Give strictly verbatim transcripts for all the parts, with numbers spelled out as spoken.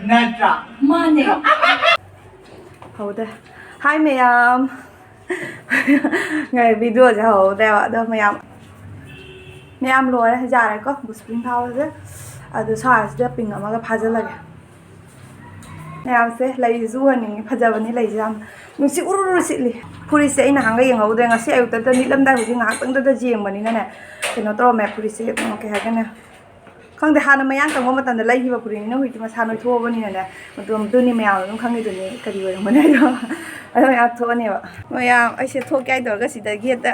ꯅꯠꯇ꯭ꯔꯥ? ꯃꯥꯅꯦ꯫ ꯍꯧꯗꯦ꯫ ꯍꯥꯏ ꯃꯌꯥꯝ꯫ ꯉꯥꯏ, ꯚꯤꯗꯤꯑꯣꯁꯦ ꯍꯧꯍꯧꯗꯦꯕ꯫ ꯑꯗꯣ ꯃꯌꯥꯝ, ꯃꯌꯥꯝ ꯂꯣꯏꯔꯦ, ꯌꯥꯔꯦꯀꯣ ꯕꯨꯁꯄ꯭ꯔꯤꯡ ꯊꯥꯕꯁꯦ꯫ ꯑꯗꯣ ꯁꯥꯔꯁꯤꯗ ꯄꯤꯡ ꯑꯃꯒ ꯐꯥꯖꯤꯜꯂꯒꯦ꯫ ꯃꯌꯥꯝꯁꯦ, ꯂꯩꯁꯤꯁꯨ ꯎꯍꯟꯅꯤꯡꯉꯤ, ꯐꯖꯕꯅꯤ ꯂꯩꯁꯦ ꯌꯥꯝ꯫ ꯅꯨꯡꯁꯤꯠ ꯎꯔꯨ ꯎꯔꯨ ꯁꯤꯠꯂꯤ꯫ ꯐꯨꯔꯤꯠꯁꯦ ꯑꯩ ꯅꯍꯥꯟꯒꯩ ꯌꯦꯡꯍꯧꯗ꯭ꯔꯦ, ꯉꯁꯤ ꯑꯌꯨꯛꯇ ꯂꯤꯠꯂꯝꯗꯥꯏ ꯍꯧꯖꯤꯛ ꯉꯥꯏꯍꯥꯛꯇꯪꯗꯗ ꯌꯦꯡꯕꯅꯤꯅꯅꯦ, ꯀꯩꯅꯣ ꯇꯧꯔꯝꯃꯦ꯫ ꯐꯨꯔꯤꯠꯁꯦ, ꯎꯝ, ꯀꯩ ꯍꯥꯏꯒꯅꯤ, ꯈꯪꯗꯦ, ꯍꯥꯟꯅ ꯃꯌꯥꯡ ꯀꯪꯕ ꯃꯇꯝꯗ ꯂꯩꯈꯤꯕ ꯐꯨꯔꯤꯠꯅꯤꯅ ꯍꯧꯖꯤꯛꯇꯤ ꯃꯁꯥ ꯅꯣꯏꯊꯣꯛꯑꯕꯅꯤꯅꯅꯦ, ꯑꯗꯨꯝ, ꯑꯗꯨꯅꯤ ꯃꯌꯥꯝ ꯑꯗꯨꯝ ꯈꯪꯉꯤꯗꯨꯅꯤ ꯀꯔꯤ ꯑꯣꯏꯔꯝꯒꯅꯤ ꯍꯥꯏꯗꯣ꯫ ꯑꯗꯣ ꯃꯌꯥꯝ ꯊꯣꯛꯑꯅꯦꯕ꯫ ꯃꯌꯥꯝ, ꯑꯩꯁꯦ ꯊꯣꯛꯀꯦ ꯍꯥꯏ ꯇꯧꯔꯒ ꯁꯤꯗꯒꯤ ꯍꯦꯛꯇ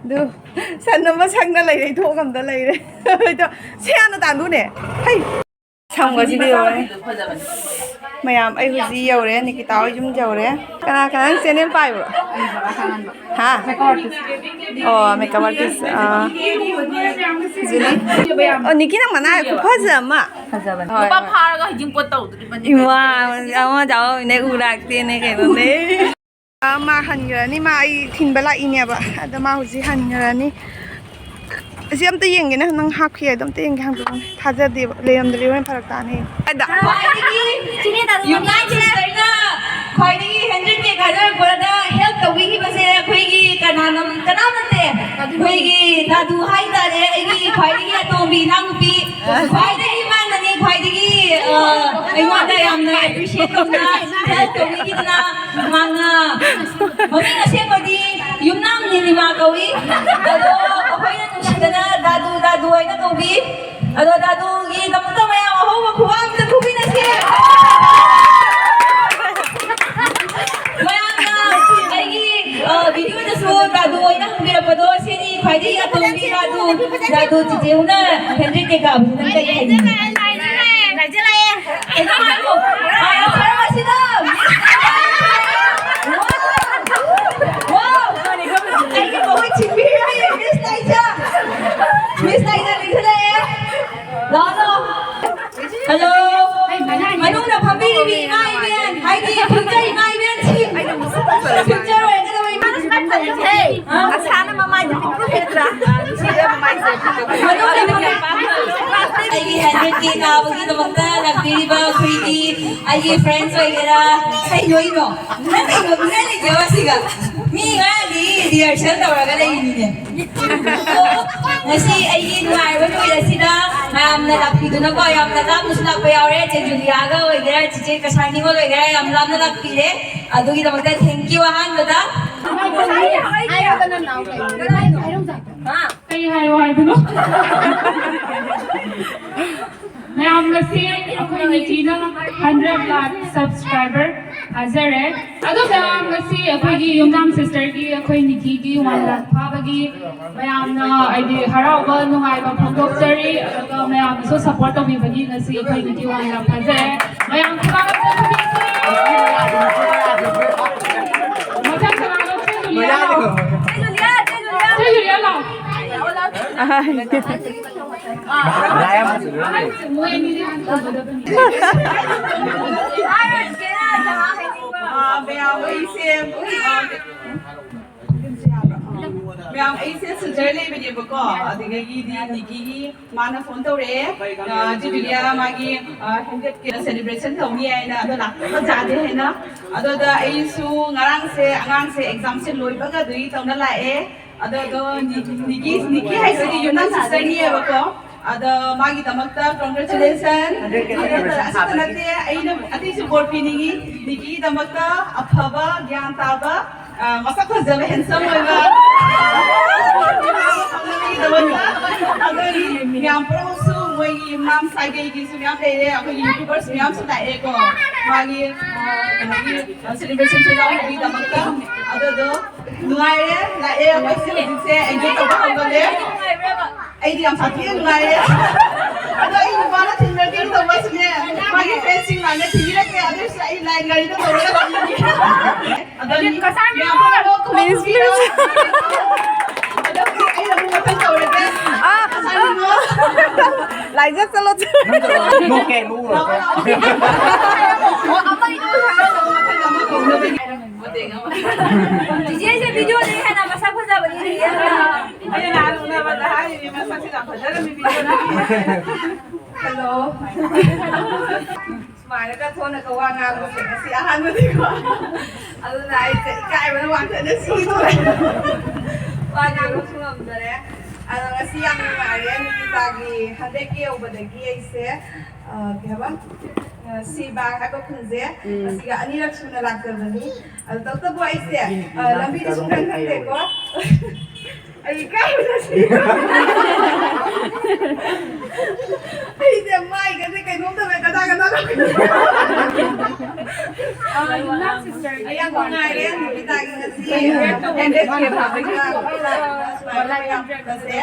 ꯑꯗꯨ ꯁꯟ ꯑꯃ ꯁꯪꯅ ꯂꯩꯔꯦ, ꯊꯣꯛ ꯉꯝꯗ ꯂꯩꯔꯦ꯫ ꯑꯗꯣ ꯁꯤ ꯍꯥꯟꯅ ꯇꯥꯟꯗꯨꯅꯦ꯫ ꯍꯩ! ꯁꯝꯒꯁꯤꯗꯤ ꯌꯧꯔꯦ꯫ ꯃꯌꯥꯝ, ꯑꯩ ꯍꯧꯖꯤꯛ ꯌꯧꯔꯦ, ꯅꯤꯀꯤꯇꯥ ꯍꯣꯏ ꯌꯨꯝ ꯌꯧꯔꯦ꯫ ꯀꯅꯥ ꯀꯅꯥ ꯅꯪ ꯆꯦꯅꯦꯜ ꯄꯥꯏꯕ꯭ꯔꯣ? ꯍꯥ? ꯑꯣ, ꯃꯦꯀꯞ ꯑꯥꯔꯇꯤꯁ꯫ ꯑꯥ, ꯖꯨꯂꯤ꯫ ꯑꯣ, ꯅꯤꯀꯤ, ꯅꯪ ꯃꯅꯥ ꯈꯨꯐꯖ ꯑꯃ꯫ ꯐꯖꯕꯅꯦ꯫ ꯍꯣꯏ, ꯅꯨꯄꯥ ꯍꯣꯏ꯫ ꯐꯥꯔꯒ ꯍꯧꯖꯤꯛ ꯄꯣꯠ ꯇꯧꯗꯣꯔꯤꯕꯅꯤ꯫ ꯏꯃꯥ, ꯑꯃ ꯖꯥꯎꯅꯦ ꯎꯔꯥꯛꯇꯦꯅꯦ ꯀꯩꯅꯣꯅꯦ꯫ ꯑꯥ, ꯃꯥ ꯍꯟꯈ꯭ꯔꯅꯤ꯫ ꯃꯥ ꯑꯩ ꯊꯤꯟꯕ ꯂꯥꯛꯏꯅꯦꯕ꯫ ꯑꯗꯣ ꯃꯥ ꯍꯧꯖꯤꯛ ꯍꯟꯈ꯭ꯔꯅꯤ꯫ ꯑꯁꯤ ꯑꯝꯇ ꯌꯦꯡꯒꯦꯅꯦ, ꯅꯪ ꯍꯥꯞꯈꯤ ꯍꯥꯏꯗꯣ ꯑꯝꯇ ꯌꯦꯡꯒꯦ, ꯍꯥꯡꯗꯣꯛꯑꯣꯅꯦ꯫ ꯊꯥꯖꯗꯦꯕ, ꯂꯩꯔꯝꯗ꯭ꯔꯗꯤ ꯍꯣꯔꯦꯟ ꯐꯔꯛ ꯇꯥꯅꯤ꯫ ꯈ꯭ꯋꯥꯏꯗꯒꯤ ꯌꯨꯝꯅꯥꯝ ꯁꯤꯁꯇꯔꯅ ꯈ꯭ꯋꯥꯏꯗꯒꯤ ꯍꯦꯟꯗ꯭ꯔꯦꯠ ꯀꯦ ꯊꯥꯖꯔꯛꯄꯗ ꯍꯦꯜꯞ ꯇꯧꯕꯤꯈꯤꯕꯁꯦ ꯑꯩꯈꯣꯏꯒꯤ ꯀꯅꯥꯅꯣ, ꯀꯅꯥꯝ ꯅꯠꯇꯦ, ꯑꯩꯈꯣꯏꯒꯤ ꯗꯥꯗꯨ ꯍꯥꯏꯇꯥꯔꯦ, ꯑꯩꯒꯤ ꯈ꯭ꯋꯥꯏꯗꯒꯤ ꯑꯇꯣꯝꯕꯤ ꯏꯅꯥꯎꯅꯨꯄꯤ꯫ ꯈ꯭ꯋꯥꯏꯗꯒꯤ ꯃꯥꯅꯅꯤ, ꯈ꯭ꯋꯥꯏꯗꯒꯤ, ꯑ, ꯑꯩꯉꯣꯟꯗ ꯌꯥꯝꯅ ꯑꯦꯄ꯭ꯔꯤꯁꯤꯌꯦꯠ ꯇꯧꯅ ꯍꯦꯜꯞ ꯇꯧꯕꯤꯈꯤꯗꯅ ꯃꯥꯅ ꯃꯃꯤꯡ ꯑꯁꯦꯡꯕꯗꯤ ꯌꯨꯝꯅꯥꯝ ꯅꯤꯂꯤꯃꯥ ꯀꯧꯏ꯫ ꯑꯗꯣ ꯑꯩꯈꯣꯏꯅ ꯅꯨꯡꯁꯤꯗꯅ ꯗꯥꯗꯨ, ꯗꯥꯗꯨ ꯍꯥꯏꯅ ꯀꯧꯕꯤ꯫ ꯑꯗꯣ ꯗꯥꯗꯨꯒꯤꯗꯃꯛꯇ ꯃꯌꯥꯝ ꯑꯍꯧꯕ ꯈꯨꯕꯥꯛ ꯑꯝꯇ ꯈꯨꯕꯤꯅꯁꯤ꯫ ꯃꯌꯥꯝꯅ ꯑꯩꯒꯤ, ꯑ, ꯚꯤꯗꯤꯑꯣꯗꯁꯨ ꯗꯥꯗꯨ ꯍꯥꯏꯅ ꯍꯪꯕꯤꯔꯛꯄꯗꯣ, ꯁꯤꯅꯤ ꯈ꯭ꯋꯥꯏꯗꯒꯤ ꯑꯇꯣꯝꯕꯤ ꯗꯥꯗꯨ꯫ ꯗꯥꯗꯨ ꯆꯤꯆꯦ ꯍꯣꯏꯅ ꯍꯦꯟꯗ꯭ꯔꯤ ꯀꯦꯀꯥꯕꯁꯤꯅ ꯀꯔꯤ ꯍꯥꯏꯅꯤꯡꯉꯤ? ꯀꯩꯅꯣ ꯍꯥꯏꯌꯣ꯫ ꯑ, ꯁꯔꯃꯁꯤꯗ꯫ ꯋꯥꯎ! ꯋꯥꯎ! ꯑꯩꯒꯤ ꯃꯍꯨꯠ ꯁꯤꯟꯕꯤꯔꯤꯕ ꯃꯤꯁ ꯂꯥꯏꯖꯥ꯫ ꯃꯤꯁ ꯂꯥꯏꯖꯥ ꯂꯦꯡꯁꯤꯜꯂꯛꯑꯦ꯫ ꯂꯥꯛꯑꯣ, ꯂꯥꯛꯑꯣ꯫ ꯍꯜꯂꯣ꯫ ꯃꯅꯨꯡꯗ ꯐꯝꯕꯤꯔꯤꯕꯤ ꯏꯃꯥ ꯏꯕꯦꯟ, ꯍꯥꯏꯗꯤ ꯐꯤꯎꯆꯔ ꯏꯃꯥ ꯏꯕꯦꯟꯁꯤꯡ꯫ ꯐꯤꯎꯆꯔ ꯑꯣꯏꯔꯒꯗꯕ ꯏꯃꯥ꯫ ꯍꯥ? ꯃꯁꯥꯅ ꯃꯃꯥꯏꯗ ꯄꯤꯛꯇ꯭ꯔꯥ? ꯃꯅꯨꯡꯗ ꯐꯝꯕꯤ-, ꯑꯩꯒꯤ ꯍꯟꯗ꯭ꯔꯦꯠ ꯀꯦ ꯀꯥꯕꯒꯤꯗꯃꯛꯇ ꯂꯥꯛꯄꯤꯔꯤꯕ ꯑꯩꯈꯣꯏꯒꯤ, ꯑꯩꯒꯤ ꯐ꯭ꯔꯦꯟꯁ ꯑꯣꯏꯒꯦꯔꯥ, ꯀꯩꯅꯣ ꯏꯅꯣ? ꯅꯪ ꯀꯩꯅꯣ ꯅꯪ ꯂꯩꯒꯦꯕ ꯁꯤꯒ? ꯃꯤ ꯉꯔꯥꯡꯗꯤ ꯔꯤꯍꯔꯁꯦꯜ ꯇꯧꯔꯒ ꯂꯩꯔꯤꯅꯤꯅꯦ꯫ ꯉꯁꯤ ꯑꯩꯒꯤ ꯅꯨꯡꯉꯥꯏꯕ ꯅꯨꯃꯤꯠ ꯑꯁꯤꯗ ꯃꯌꯥꯝꯅ ꯂꯥꯛꯄꯤꯗꯨꯅꯀꯣ, ꯌꯥꯝꯅ ꯂꯥꯞꯅꯁꯨ ꯂꯥꯛꯄ ꯌꯥꯎꯔꯦ꯫ ꯆꯦ ꯖꯨꯂꯤꯌꯥꯒ ꯑꯣꯏꯒꯦꯔꯥ, ꯆꯤꯆꯦ ꯀꯁꯥꯔꯅꯤꯒ ꯑꯣꯏꯒꯦꯔꯥ, ꯌꯥꯝ ꯂꯥꯞꯅ ꯂꯥꯛꯄꯤꯔꯦ꯫ ꯑꯗꯨꯒꯤꯗꯃꯛꯇ thank you ꯑꯍꯥꯟꯕꯗ꯫ ꯀꯔꯤ ꯍꯥꯏꯌꯣ ꯍꯥꯏꯕꯅꯣ? ꯃꯌꯥꯝ, ꯉꯁꯤ ꯑꯩꯈꯣꯏ ꯅꯤꯀꯤꯅ ꯍꯟꯗ꯭ꯔꯦꯠ ꯂꯥꯛ ꯁꯕꯁꯀ꯭ꯔꯥꯏꯕꯔ ꯐꯥꯖꯔꯦ꯫ ꯑꯗꯣ ꯃꯌꯥꯝ, ꯉꯁꯤ ꯑꯩꯈꯣꯏꯒꯤ ꯌꯨꯝꯅꯥꯝ ꯁꯤꯁꯇꯔꯒꯤ, ꯑꯩꯈꯣꯏ ꯅꯤꯀꯤꯒꯤ ꯋꯥꯟ ꯂꯥꯛ ꯐꯥꯕꯒꯤ ꯃꯌꯥꯝꯅ ꯍꯥꯏꯗꯤ ꯍꯔꯥꯎꯕ ꯅꯨꯡꯉꯥꯏꯕ ꯐꯣꯡꯗꯣꯛꯆꯔꯤ꯫ ꯑꯗꯨꯒ ꯃꯌꯥꯝꯅꯁꯨ ꯁꯄꯣꯔꯠ ꯇꯧꯕꯤꯕꯒꯤ ꯉꯁꯤ ꯑꯩꯈꯣꯏ ꯅꯤꯀꯤ ꯋꯥꯟ ꯂꯥꯛ ꯐꯥꯖꯔꯦ꯫ ꯃꯌꯥꯝ ꯈꯨꯕꯥꯛ ꯑꯝꯇ ꯊꯥꯕꯤꯁꯤ꯫ ꯃꯊꯪ ꯀꯅꯥꯅꯣ? ꯆꯦ ꯖꯨꯂꯤꯌꯥ ꯂꯥꯛꯑꯣ꯫ ꯆꯦ ꯖꯨꯂꯤꯌꯥ ꯂꯥꯛꯑꯣ꯫ ꯃꯣꯏ ꯑꯅꯤꯗꯤ ꯍꯥꯟꯅ ꯇꯧꯒꯗꯕꯅꯤ꯫ ꯑꯥ, ꯃꯌꯥꯝ ꯑꯩꯁꯦ, ꯑꯥ, ꯃꯌꯥꯝ ꯑꯩꯁꯦ ꯁꯤꯜꯆꯔ ꯂꯩꯕꯅꯦꯕꯀꯣ, ꯑꯗꯨꯗꯒꯤꯗꯤ ꯅꯤꯀꯤꯒꯤ ꯃꯥꯅ ꯐꯣꯟ ꯇꯧꯔꯛꯑꯦ, ꯑꯥ, ꯆꯦ ꯖꯨꯂꯤꯌꯥ ꯃꯥꯒꯤ, ꯑꯥ, ꯍꯟꯗ꯭ꯔꯦꯠ ꯀꯦ ꯁꯦꯂꯦꯕ꯭ꯔꯦꯁꯟ ꯇꯧꯅꯤ ꯍꯥꯏꯅ, ꯑꯗꯣ ꯂꯥꯛꯄ ꯌꯥꯗꯦ ꯍꯥꯏꯅ꯫ ꯑꯗꯨꯗ ꯑꯩꯁꯨ ꯉꯔꯥꯡꯁꯦ ꯑꯉꯥꯡꯁꯦ ꯑꯦꯛꯖꯥꯝꯁꯦ ꯂꯣꯏꯕꯒ ꯑꯗꯨꯒꯤ ꯇꯧꯅ ꯂꯥꯛꯑꯦ꯫ ꯑꯗꯣ, ꯑꯗꯣ ꯅꯤ-, ꯅꯤꯀꯤ, ꯅꯤꯀꯤ ꯍꯥꯏꯁꯤꯗꯤ ꯌꯨꯝꯅꯥꯝ ꯁꯤꯁꯇꯔꯅꯤꯌꯦꯕꯀꯣ꯫ ꯑꯗꯣ ꯃꯥꯒꯤꯗꯃꯛꯇ congratulation꯫ ꯑꯗꯨꯗ ꯑꯁꯤꯇ ꯅꯠꯇꯦ, ꯑꯩꯅ ꯑꯇꯩꯁꯨ ꯕꯣꯔ ꯄꯤꯅꯤꯡꯉꯤ꯫ ꯅꯤꯀꯤꯒꯤꯗꯃꯛꯇ ꯑꯐꯕ, ꯒ꯭ꯌꯥꯟ ꯇꯥꯕ, ꯑ, ꯃꯁꯛ ꯐꯖꯕ, handsome ꯑꯣꯏꯕ꯫ ꯑꯗꯨꯒꯤ ꯃꯌꯥꯝ ꯄꯨꯝꯅꯃꯛꯁꯨ ꯃꯣꯏꯒꯤ ꯌꯨꯝꯅꯥꯝ ꯁꯥꯒꯩꯒꯤꯁꯨ ꯃꯌꯥꯝ ꯂꯩꯔꯦ, ꯑꯩꯈꯣꯏꯒꯤ YouTubers ꯃꯌꯥꯝꯁꯨ ꯂꯥꯛꯑꯦꯀꯣ꯫ ꯃꯥꯒꯤ, ꯑ, ꯀꯩꯅꯣꯒꯤ, ꯑ, ꯁꯦꯂꯦꯕ꯭ꯔꯦꯁꯟꯁꯦ ꯌꯥꯎꯕꯒꯤꯗꯃꯛꯇ꯫ ꯑꯗꯨꯗꯣ ꯅꯨꯡꯉꯥꯏꯔꯦ, ꯂꯥꯛꯑꯦ, ꯑꯩꯈꯣꯏꯁꯦ ꯍꯧꯖꯤꯛꯁꯦ enjoy ꯇꯧꯕ ꯍꯧꯔꯒꯦ꯫ ꯑꯩꯗꯤ ꯌꯥꯝ ꯁꯥꯊꯤꯅ ꯅꯨꯡꯉꯥꯏꯔꯦ꯫ ꯑꯗꯣ ꯑꯩ ꯅꯨꯄꯥꯅ ꯊꯤꯟꯕꯤꯔꯛꯀꯦ ꯇꯧꯕꯁꯨꯅꯦ, ꯃꯥꯒꯤ friendꯁꯤꯡ ꯂꯥꯛꯑꯒ ꯊꯤꯟꯕꯤꯔꯛꯀꯦ, ꯑꯗꯨ ꯑꯣꯏꯔꯁꯨ ꯑꯩ line ꯒꯥꯔꯤꯗ ꯇꯧꯔꯒ ꯂꯥꯛꯅꯤꯡꯉꯦ꯫ ꯑꯗꯣ ꯌꯥꯝ ꯄꯨꯔꯛꯑꯣ, please, please꯫ ꯑꯗꯣ ꯍꯧꯖꯤꯛ ꯑꯩꯅ ꯑꯃꯨꯛ ꯃꯊꯪ ꯇꯧꯔꯒꯦ꯫ ꯑꯥ, ꯑꯥ꯫ ꯂꯥꯏꯖꯠ ꯆꯠꯂꯣ꯫ ꯅꯣꯛꯀꯦ, ꯅꯣꯛꯎꯔꯣ꯫ ꯆꯤꯆꯦꯁꯦ video ꯗꯒꯤ ꯍꯦꯟꯅ ꯃꯁꯛ ꯐꯖꯕꯅꯤ꯫ ꯑꯩꯅ ꯅꯍꯥꯟ ꯎꯅꯕꯗ ꯍꯥꯏꯔꯤꯅꯦ, ꯃꯁꯛꯁꯦ ꯌꯥꯝ ꯐꯖꯔꯝꯃꯤ video ꯗꯒꯤ꯫ Hello. ꯁꯨꯃꯥꯏꯅꯒ ꯊꯣꯟꯅꯒ ꯋꯥ ꯉꯥꯡꯕꯁꯦ ꯉꯁꯤ ꯑꯍꯥꯟꯕꯅꯤꯀꯣ꯫ ꯑꯗꯨꯅ ꯑꯩꯁꯦ ꯏꯀꯥꯏꯕꯅ ꯋꯥꯡꯈꯠꯅ ꯁꯤꯗꯣꯔꯦ꯫ ꯋꯥ ꯉꯥꯡꯕꯁꯨ ꯉꯝꯗꯔꯦ꯫ ꯑꯗꯣ ꯉꯁꯤ ꯌꯥꯝ ꯅꯨꯡꯉꯥꯏꯔꯦ ꯅꯤꯀꯤꯇꯥꯒꯤ ꯍꯟꯗꯛꯀꯤ ꯌꯧꯕꯗꯒꯤ ꯑꯩꯁꯦ, ꯑ, ꯀꯩ ꯍꯥꯏꯕ? ꯑ, ꯁꯤꯕꯥ ꯍꯥꯏꯕ ꯈꯨꯟꯁꯦ ꯎꯝ꯫ ꯑꯁꯤꯒ ꯑꯅꯤꯔꯛ ꯁꯨꯅ ꯂꯥꯛꯆꯕꯅꯤ꯫ ꯑꯗꯨ ꯇꯧꯕꯇꯕꯨ ꯑꯩꯁꯦ, ꯑ, ꯂꯝꯕꯤꯗꯤ ꯁꯨꯡꯈꯪ ꯈꯪꯗꯦꯀꯣ꯫ ꯑꯩ ꯏꯀꯥꯏꯕꯅ ꯁꯤꯔꯦ꯫ ꯑꯩꯁꯦ ꯃꯥꯏꯒꯁꯦ ꯀꯩꯅꯣꯝ ꯇꯧꯔꯦ, ꯀꯗꯥ ꯀꯗꯥ ꯇꯧꯔꯦ꯫ ꯑꯩ ꯌꯥꯝ ꯅꯨꯡꯉꯥꯏꯔꯦ ꯅꯨꯃꯤꯗꯥꯡꯒꯤ ꯉꯁꯤ ꯍꯟꯗꯛꯀꯤ ꯐꯥꯕꯩꯒ ꯑꯩꯈꯣꯏ ꯂꯥꯛꯄꯗ ꯁꯨꯃꯥꯏꯅ ꯃꯌꯥꯝ ꯄꯨꯟꯕꯁꯦ꯫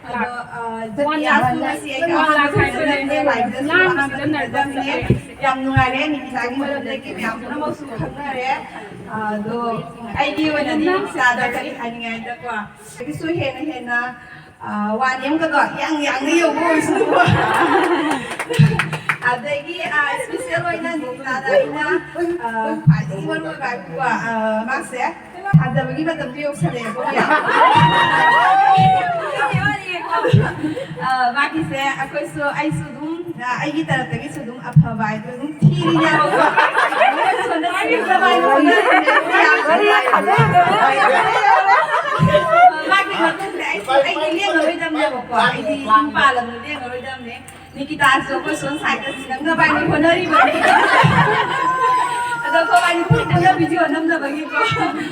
ꯑꯗꯣ, ꯑ, ꯖꯨꯂꯤꯌꯥꯁꯨ ꯉꯁꯤ ꯑꯩꯒ ꯑꯍꯥꯟꯕ ꯄꯨꯟꯖꯟꯕꯅꯦ, ꯂꯥꯏꯗꯁꯨ ꯑꯍꯥꯟꯕ ꯄꯨꯟꯖꯟꯕꯅꯦ꯫ ꯌꯥꯝ ꯅꯨꯡꯉꯥꯏꯔꯦ ꯅꯤꯀꯤꯇꯥꯒꯤ ꯃꯔꯝꯗꯒꯤ ꯃꯌꯥꯝ ꯄꯨꯝꯅꯃꯛꯁꯨ ꯈꯪꯅꯔꯦ꯫ ꯑꯗꯣ ꯑꯩꯒꯤ ꯑꯣꯏꯅꯗꯤ ꯅꯤꯀꯤꯇꯥꯗ ꯀꯔꯤ ꯍꯥꯏꯅꯤꯡꯉꯥꯏꯗꯀꯣ, ꯑꯩꯒꯤꯁꯨ ꯍꯦꯟꯅ ꯍꯦꯟꯅ, ꯑ, ꯋꯥ ꯅꯦꯝꯒꯗꯣ ꯌꯥꯡ ꯌꯥꯡꯅ ꯌꯧꯕ ꯑꯣꯏꯁꯅꯨꯀꯣ꯫ ꯑꯗꯒꯤ, ꯑ, special ꯑꯣꯏꯅ ꯅꯤꯀꯤꯇꯥꯗ ꯑꯩꯅ, ꯑ, ꯈ꯭ꯋꯥꯏꯗꯒꯤ ꯃꯔꯨ ꯑꯣꯏꯕ ꯍꯥꯏꯕꯀꯣ, ꯑ, ꯃꯥꯁꯦ ꯊꯥꯖꯕꯒꯤ ꯃꯇꯝꯗꯣ ꯌꯧꯁꯜꯂꯛꯑꯦꯀꯣ ꯃꯌꯥꯝ꯫ ꯑ, ꯃꯥꯒꯤꯁꯦ ꯑꯩꯈꯣꯏꯁꯨ, ꯑꯩꯁꯨ ꯑꯗꯨꯝ, ꯑ, ꯑꯩꯒꯤ ꯇꯔꯞꯇꯒꯤꯁꯨ ꯑꯗꯨꯝ ꯑꯐꯕ ꯍꯥꯏꯗꯣ ꯑꯗꯨꯝ ꯊꯤꯔꯤꯅꯦꯕꯀꯣ꯫ ꯃꯥꯒꯤ ꯃꯇꯨꯡꯗ ꯑꯩꯁꯨ, ꯑꯩꯗꯤ ꯂꯦꯡꯉꯔꯣꯏꯗꯕꯅꯦꯕꯀꯣ꯫ ꯑꯩꯗꯤ ꯌꯨꯝ ꯄꯥꯜꯂꯕꯅꯤ, ꯂꯦꯡꯉꯔꯣꯏꯗꯕꯅꯦ꯫ ꯅꯤꯀꯤꯇꯥꯁꯨ ꯑꯩꯈꯣꯏ ꯁꯣꯝ ꯁꯥꯏꯗ ꯁꯤꯔꯝꯅꯕ ꯍꯥꯏꯅ ꯍꯣꯠꯅꯔꯤꯕꯅꯤ꯫ ꯑꯗꯣ ꯑꯩꯈꯣꯏ ꯋꯥꯔꯤ ꯄꯨꯟꯅ ꯚꯤꯗꯤꯑꯣ ꯅꯝꯅꯕꯒꯤꯀꯣ꯫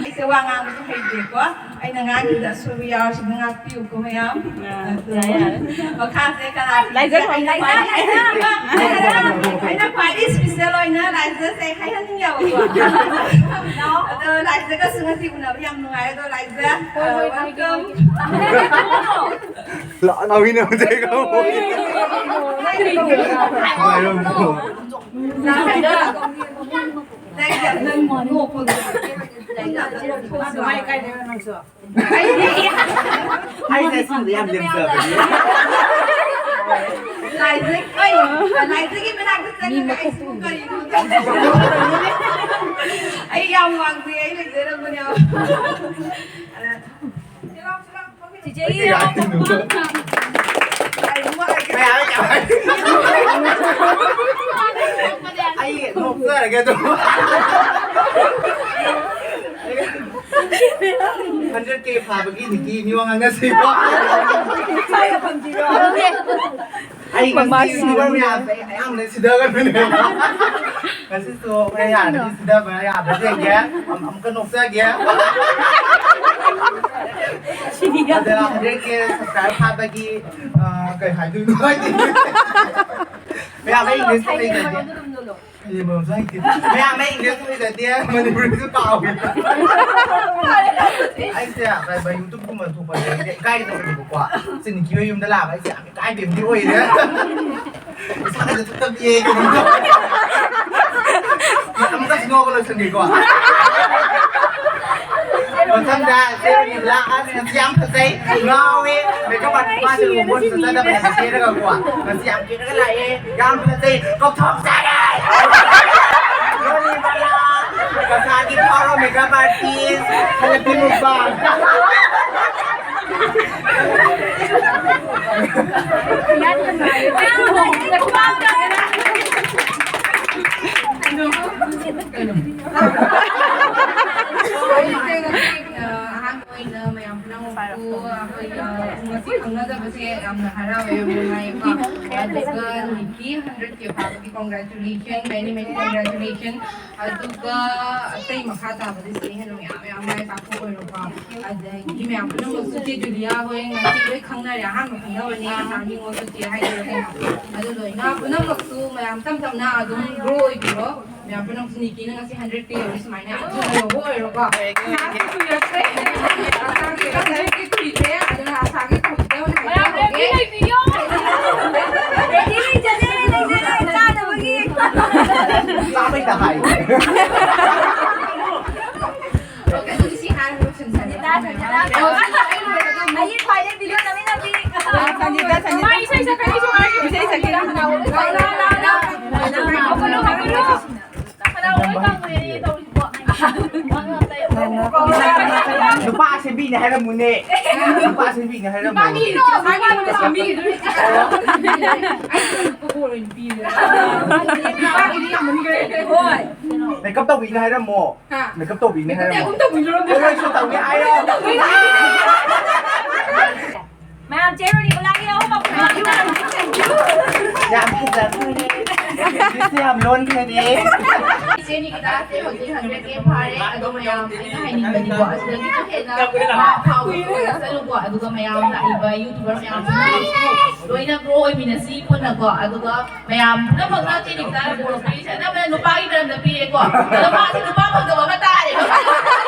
ꯑꯩꯁꯦ ꯋꯥ ꯉꯥꯡꯕꯁꯨ ꯍꯩꯇꯦꯀꯣ꯫ ꯑꯩꯅ ꯉꯥꯡꯈꯤꯕꯗ ꯑꯁꯣꯏꯕ ꯌꯥꯎꯔꯁꯨ ꯑꯗꯨꯝ ꯉꯥꯛꯄꯤꯌꯨꯀꯣ ꯃꯌꯥꯝ꯫ ꯑꯥ, ꯑꯗꯣ ꯌꯥꯏ, ꯌꯥꯏ꯫ ꯃꯈꯥꯁꯦ ꯀꯅꯥ ꯂꯥꯏꯖ ꯈꯣꯏꯔꯝ, ꯑꯩꯅ ꯂꯥꯏꯖ ꯈ꯭ꯋꯥꯏ-, ꯈꯣꯏꯔꯝ꯫ ꯑꯩꯅ ꯈ꯭ꯋꯥꯏꯗꯒꯤ special ꯑꯣꯏꯅ ꯂꯥꯏꯖꯁꯦ ꯍꯥꯏꯍꯟꯅꯤꯡꯉꯦꯕꯀꯣ꯫ ꯑꯗꯣ ꯂꯥꯏꯖꯒꯁꯨ ꯉꯁꯤ ꯎꯅꯕ ꯌꯥꯝ ꯅꯨꯡꯉꯥꯏ꯫ ꯑꯗꯣ ꯂꯥꯏꯖ, ꯍꯣꯏ, ꯍꯣꯏ, ꯑ, welcome꯫ ꯍꯥꯏꯒꯦ, ꯍꯥꯏꯒꯦ꯫ ꯂꯥꯛꯅꯕꯤꯅꯦ ꯍꯧꯖꯤꯛ꯫ ꯅꯪ ꯅꯣꯛꯄꯗꯣ꯫ ꯑꯩꯁꯦ ꯑꯁꯦꯡꯕꯗ ꯌꯥꯝ ꯂꯦꯝꯖꯕꯅꯤ꯫ ꯂꯥꯏꯖ-, ꯑꯩ, ꯂꯥꯏꯖꯒꯤ ꯃꯅꯥꯛꯇ ꯆꯪꯉꯒ ꯑꯩꯁꯤꯕꯨ ꯀꯔꯤꯅꯣ ꯇꯧꯔꯤꯁꯤꯕꯣ? ꯑꯩ ꯌꯥꯝ ꯋꯥꯡꯗꯦ, ꯑꯩ ꯂꯩꯖꯔꯝꯕꯅꯦ꯫ ꯆꯤꯆꯦꯒꯤ ꯀꯩ ꯍꯥꯏꯗꯣꯏꯅꯣ? ꯀꯩꯅꯣ ꯍꯥꯏꯒꯦ꯫ ꯀꯩ ꯍꯥꯏ-, ꯀꯩ ꯍꯥꯏ-, ꯑꯩ ꯅꯣꯛꯆꯔꯒꯦ ꯑꯗꯨꯝ꯫ ꯍꯟꯗ꯭ꯔꯦꯠ ꯀꯦ ꯐꯥꯕꯒꯤ ꯅꯤꯀꯤ ꯃꯤꯋꯥ ꯉꯥꯡꯅꯁꯤꯀꯣ꯫ ꯑꯩ ꯃꯃꯥ ꯉꯁꯤ ꯁꯤꯔꯝꯃꯦ꯫ ꯃꯌꯥꯝꯁꯦ ꯑꯩ ꯑꯌꯥꯝꯕꯅ ꯁꯤꯗꯒꯗꯣꯏꯅꯦꯕ꯫ ꯉꯁꯤꯁꯨ ꯍꯣꯔꯦꯟ ꯌꯥꯔꯒꯗꯤ ꯁꯤꯗꯕ ꯌꯥꯕ꯭ꯔꯥ ꯌꯦꯡꯒꯦ꯫ ꯑꯃꯨꯛꯀ ꯅꯣꯛꯆꯒꯦ꯫ ꯑꯗ ꯍꯟꯗ꯭ꯔꯦꯠ ꯀꯦ ꯁꯕꯁꯀ꯭ꯔꯥꯏꯕ ꯐꯥꯕꯒꯤ, ꯑ, ꯀꯩ ꯍꯥꯏꯗꯣꯏꯅꯣ ꯈꯪꯗꯦ꯫ ꯃꯌꯥꯝ ꯑꯩ ꯏꯪꯂꯤꯁ ꯍꯩꯖꯗꯦ꯫ ꯍꯩꯖꯕ ꯑꯃꯁꯨ ꯍꯩꯇꯦ꯫ ꯃꯌꯥꯝ ꯑꯩ ꯏꯪꯂꯤꯁ ꯍꯩꯖꯗꯦ, ꯃꯅꯤꯄꯨꯔꯤꯁꯨ ꯀꯥꯎꯋꯦ꯫ ꯑꯩꯁꯦ ꯀꯩꯕ, ꯌꯨꯇ꯭ꯌꯨꯕꯀꯨꯝꯕ ꯊꯣꯛꯄꯁꯦ ꯑꯩꯁꯦ ꯏꯀꯥꯏꯒꯗꯕꯅꯦꯕꯀꯣ꯫ ꯁꯤ ꯅꯤꯀꯤ ꯍꯣꯏ ꯌꯨꯝꯗ ꯂꯥꯛꯑꯒ ꯑꯩꯁꯦ ꯌꯥꯝ ꯏꯀꯥꯏꯕ ꯑꯃꯗꯤ ꯑꯣꯏꯔꯦ꯫ ꯏꯁꯥꯒꯁꯦ ꯊꯨꯞꯇꯕꯤꯌꯦ ꯀꯩꯅꯣꯝ ꯇꯧꯋꯦ꯫ ꯃꯇꯝ ꯈꯔꯁꯨ ꯅꯣꯛꯑꯒ ꯂꯣꯏꯁꯟꯒꯦꯀꯣ꯫ ꯃꯊꯪꯗ ꯆꯦ ꯔꯣꯅꯤꯕꯂꯥ ꯑꯁ ꯉꯁꯤ ꯌꯥꯝ ꯐꯖꯩ, ꯉꯥꯎꯋꯦ꯫ ꯃꯦꯀꯞ ꯑꯥꯔꯇꯤꯁ ꯃꯥꯁꯦ ꯂꯨꯍꯣꯡꯕ ꯑꯣꯏꯅ ꯆꯠꯆꯗꯕꯅꯦ ꯀꯦꯔꯒꯀꯣ꯫ ꯉꯁꯤ ꯌꯥꯝ ꯀꯦꯔꯒ ꯂꯥꯛꯑꯦ, ꯌꯥꯝ ꯐꯖꯩ, ꯀꯧꯊꯣꯛꯆꯔꯤ꯫ Ronibala, ꯀꯁꯥꯒꯤ ꯐꯥꯎꯔꯣ makeup artist, ꯍꯜꯂꯛꯄꯤ mukbang. ꯑꯍꯥꯟꯕ ꯑꯣꯏꯅ ꯃꯌꯥꯝ ꯄꯨꯝꯅꯃꯛꯄꯨ ꯑꯩꯈꯣꯏ, ꯑ, ꯉꯁꯤ ꯈꯪꯅꯖꯕꯁꯦ ꯌꯥꯝꯅ ꯍꯔꯥꯎꯋꯦ, ꯌꯥꯝ ꯅꯨꯡꯉꯥꯏꯀꯣ꯫ ꯑꯗꯨꯒ ꯅꯤꯀꯤ ꯍꯟꯗ꯭ꯔꯦꯠ ꯀꯦ ꯐꯥꯕꯒꯤ congratulation, many many congratulation꯫ ꯑꯗꯨꯒ ꯑꯇꯩ ꯃꯈꯥ ꯇꯥꯕꯗꯤ ꯁꯤꯗꯩ ꯍꯦꯟꯅ ꯃꯌꯥꯝ ꯃꯌꯥꯝ ꯃꯥꯏ ꯄꯥꯛꯄ ꯑꯣꯏꯔꯣꯀꯣ꯫ ꯑꯗꯒꯤ ꯃꯌꯥꯝ ꯄꯨꯝꯅꯃꯛꯁꯨ ꯆꯦ ꯖꯨꯂꯤꯌꯥ ꯍꯣꯏ ꯉꯁꯤ ꯂꯣꯏ ꯈꯪꯅꯔꯦ, ꯑꯍꯥꯟꯕ ꯈꯪꯅꯕꯅꯦ, ꯑꯥꯔꯃꯤ ꯉꯣꯟꯁꯨ ꯆꯦ ꯍꯥꯏꯗꯣꯏꯔꯥ ꯀꯩꯅꯣ꯫ ꯑꯗꯨ ꯂꯣꯏꯅ ꯄꯨꯝꯅꯃꯛꯁꯨ ꯃꯌꯥꯝ ꯇꯞ ꯇꯞꯅ ꯑꯗꯨꯝ ꯒ꯭ꯔꯣ ꯑꯣꯏꯕꯤꯔꯣ꯫ ꯃꯌꯥꯝ ꯄꯨꯝꯅꯃꯛꯁꯨ ꯅꯤꯀꯤꯅ ꯉꯁꯤ ꯍꯟꯗ꯭ꯔꯦꯠ ꯀꯦ ꯌꯧꯔꯤ ꯁꯨꯃꯥꯏꯅ ꯑꯗꯨꯝ ꯌꯧꯕ ꯑꯣꯏꯔꯣꯀꯣ꯫ ꯑꯁꯥꯒꯤ ꯀꯨꯏꯔꯛꯇ꯭ꯔꯦ꯫ ꯑꯁꯥꯒꯤ ꯍꯟꯗ꯭ꯔꯦꯠ ꯀꯦ ꯀꯨꯏꯗ꯭ꯔꯦ꯫ ꯑꯗꯨꯅ ꯑꯁꯥꯒꯤ ꯀꯨꯏꯗ꯭ꯔꯦ꯫ ꯃꯌꯥꯝ ꯂꯩꯕꯤꯌꯣ꯫ ꯂꯩꯖꯔꯦ, ꯂꯩꯖꯔꯦ, ꯆꯥꯅꯕꯒꯤ꯫ ꯆꯥꯕꯩꯗ ꯍꯥꯏ꯫ ꯑꯣꯀꯦ, ꯑꯗꯨꯗꯤ ꯁꯤ ꯍꯥꯟꯅ ꯂꯣꯏꯁꯤꯟꯖꯔꯦ꯫ ꯁꯟꯖꯤꯇꯥ, ꯁꯟꯖꯤꯇꯥ꯫ ꯑꯣ, ꯑꯩ ꯂꯣꯏꯔꯒ ꯑꯃꯨꯛ ꯑꯩꯒꯤ ꯈ꯭ꯋꯥꯏꯗꯩ ꯚꯤꯗꯤꯑꯣ ꯅꯝꯃꯤꯟꯅꯕꯤ꯫ ꯁꯟꯖꯤꯇꯥ, ꯁꯟꯖꯤꯇꯥ꯫ ꯃꯥ ꯏꯁꯩ ꯁꯛꯀꯅꯤ, ꯏꯁꯩ ꯁꯛꯀꯅꯤ꯫ ꯂꯥꯎ, ꯂꯥꯎ, ꯂꯥꯎ, ꯂꯥꯎ꯫ ꯍꯧꯒꯠꯂꯣ, ꯍꯧꯒꯠꯂꯣ꯫ ꯀꯅꯥ ꯂꯣꯏ ꯀꯪꯉꯦ ꯇꯧꯔꯤꯁꯤꯕꯣ? ꯅꯨꯄꯥ ꯑꯁꯦꯝꯕꯤꯅꯦ꯫ ꯍꯥꯏꯔꯝꯃꯨꯅꯦ꯫ ꯅꯨꯄꯥ ꯁꯦꯝꯕꯤꯅꯦ ꯍꯥꯏꯔꯝꯃꯨ꯫ ꯅꯨꯄꯥꯒꯤ ꯅꯨꯄꯥꯒꯤ ꯁꯦꯝꯕꯤꯒꯤꯗꯨꯅꯤ꯫ ꯅꯨꯄꯥꯒꯤꯗꯤ ꯌꯥꯝꯃꯟꯈ꯭ꯔꯦ꯫ ꯍꯣꯏ꯫ ꯃꯦꯀꯞ ꯇꯧꯕꯤꯅꯦ ꯍꯥꯏꯔꯝꯃꯣ꯫ ꯍꯥ? ꯃꯦꯀꯞ ꯇꯧꯕꯤꯅꯦ ꯃꯦꯀꯞꯇꯤ ꯍꯥꯏꯔꯝꯃꯣ꯫ ꯑꯗꯨꯝ ꯇꯧꯕꯤꯔꯣ꯫ ꯅꯣꯏꯁꯨ ꯇꯧꯒꯦ ꯍꯥꯏꯔꯣ꯫ ꯃꯌꯥꯝ ꯆꯦꯔꯣꯅꯤ ꯒꯨꯂꯥꯒꯤ ꯑꯍꯨꯝꯃꯛ ꯄꯨꯔꯛꯑꯣ꯫ ꯌꯥꯝ ꯐꯖꯈ꯭ꯔꯦ꯫ ꯏꯪꯂꯤꯁꯁꯦ ꯌꯥꯝ ꯂꯣꯟꯈ꯭ꯔꯦꯅꯦ꯫ ꯏꯆꯦ ꯅꯤꯀꯤꯇꯥꯁꯦ ꯍꯧꯖꯤꯛ ꯍꯟꯗ꯭ꯔꯦꯠ ꯀꯦ ꯐꯥꯔꯦ꯫ ꯑꯗꯣ ꯃꯌꯥꯝ ꯑꯩꯅ ꯍꯥꯏꯅꯤꯡꯕꯗꯤꯀꯣ, ꯑꯁꯤꯗꯒꯤꯁꯨ ꯍꯦꯟꯅ ꯃꯥ ꯑꯐꯥꯎꯕ ꯑꯣꯏꯔꯛꯁꯅꯨꯀꯣ꯫ ꯑꯗꯨꯒ ꯃꯌꯥꯝ ꯂꯥꯛꯏꯕ ꯌꯨꯇꯨꯕꯔ ꯃꯌꯥꯝꯁꯤꯡꯁꯤꯁꯨ ꯂꯣꯏꯅ ꯒ꯭ꯔꯣ ꯑꯣꯏꯃꯤꯟꯅꯁꯤ ꯄꯨꯟꯅꯀꯣ꯫ ꯑꯗꯨꯒ ꯃꯌꯥꯝ ꯄꯨꯝꯅꯃꯛꯅ ꯆꯦ ꯅꯤꯀꯤꯇꯥꯅ ꯄꯨꯔꯛꯄꯤꯔꯤꯁꯦ ꯑꯅꯝꯕꯅ ꯅꯨꯄꯥꯒꯤ ꯃꯔꯝꯗ ꯄꯤꯔꯦꯀꯣ꯫ ꯑꯗꯣ ꯃꯥꯁꯦ ꯅꯨꯄꯥ ꯐꯪꯗꯕ ꯑꯃ ꯇꯥꯔꯦꯕ꯫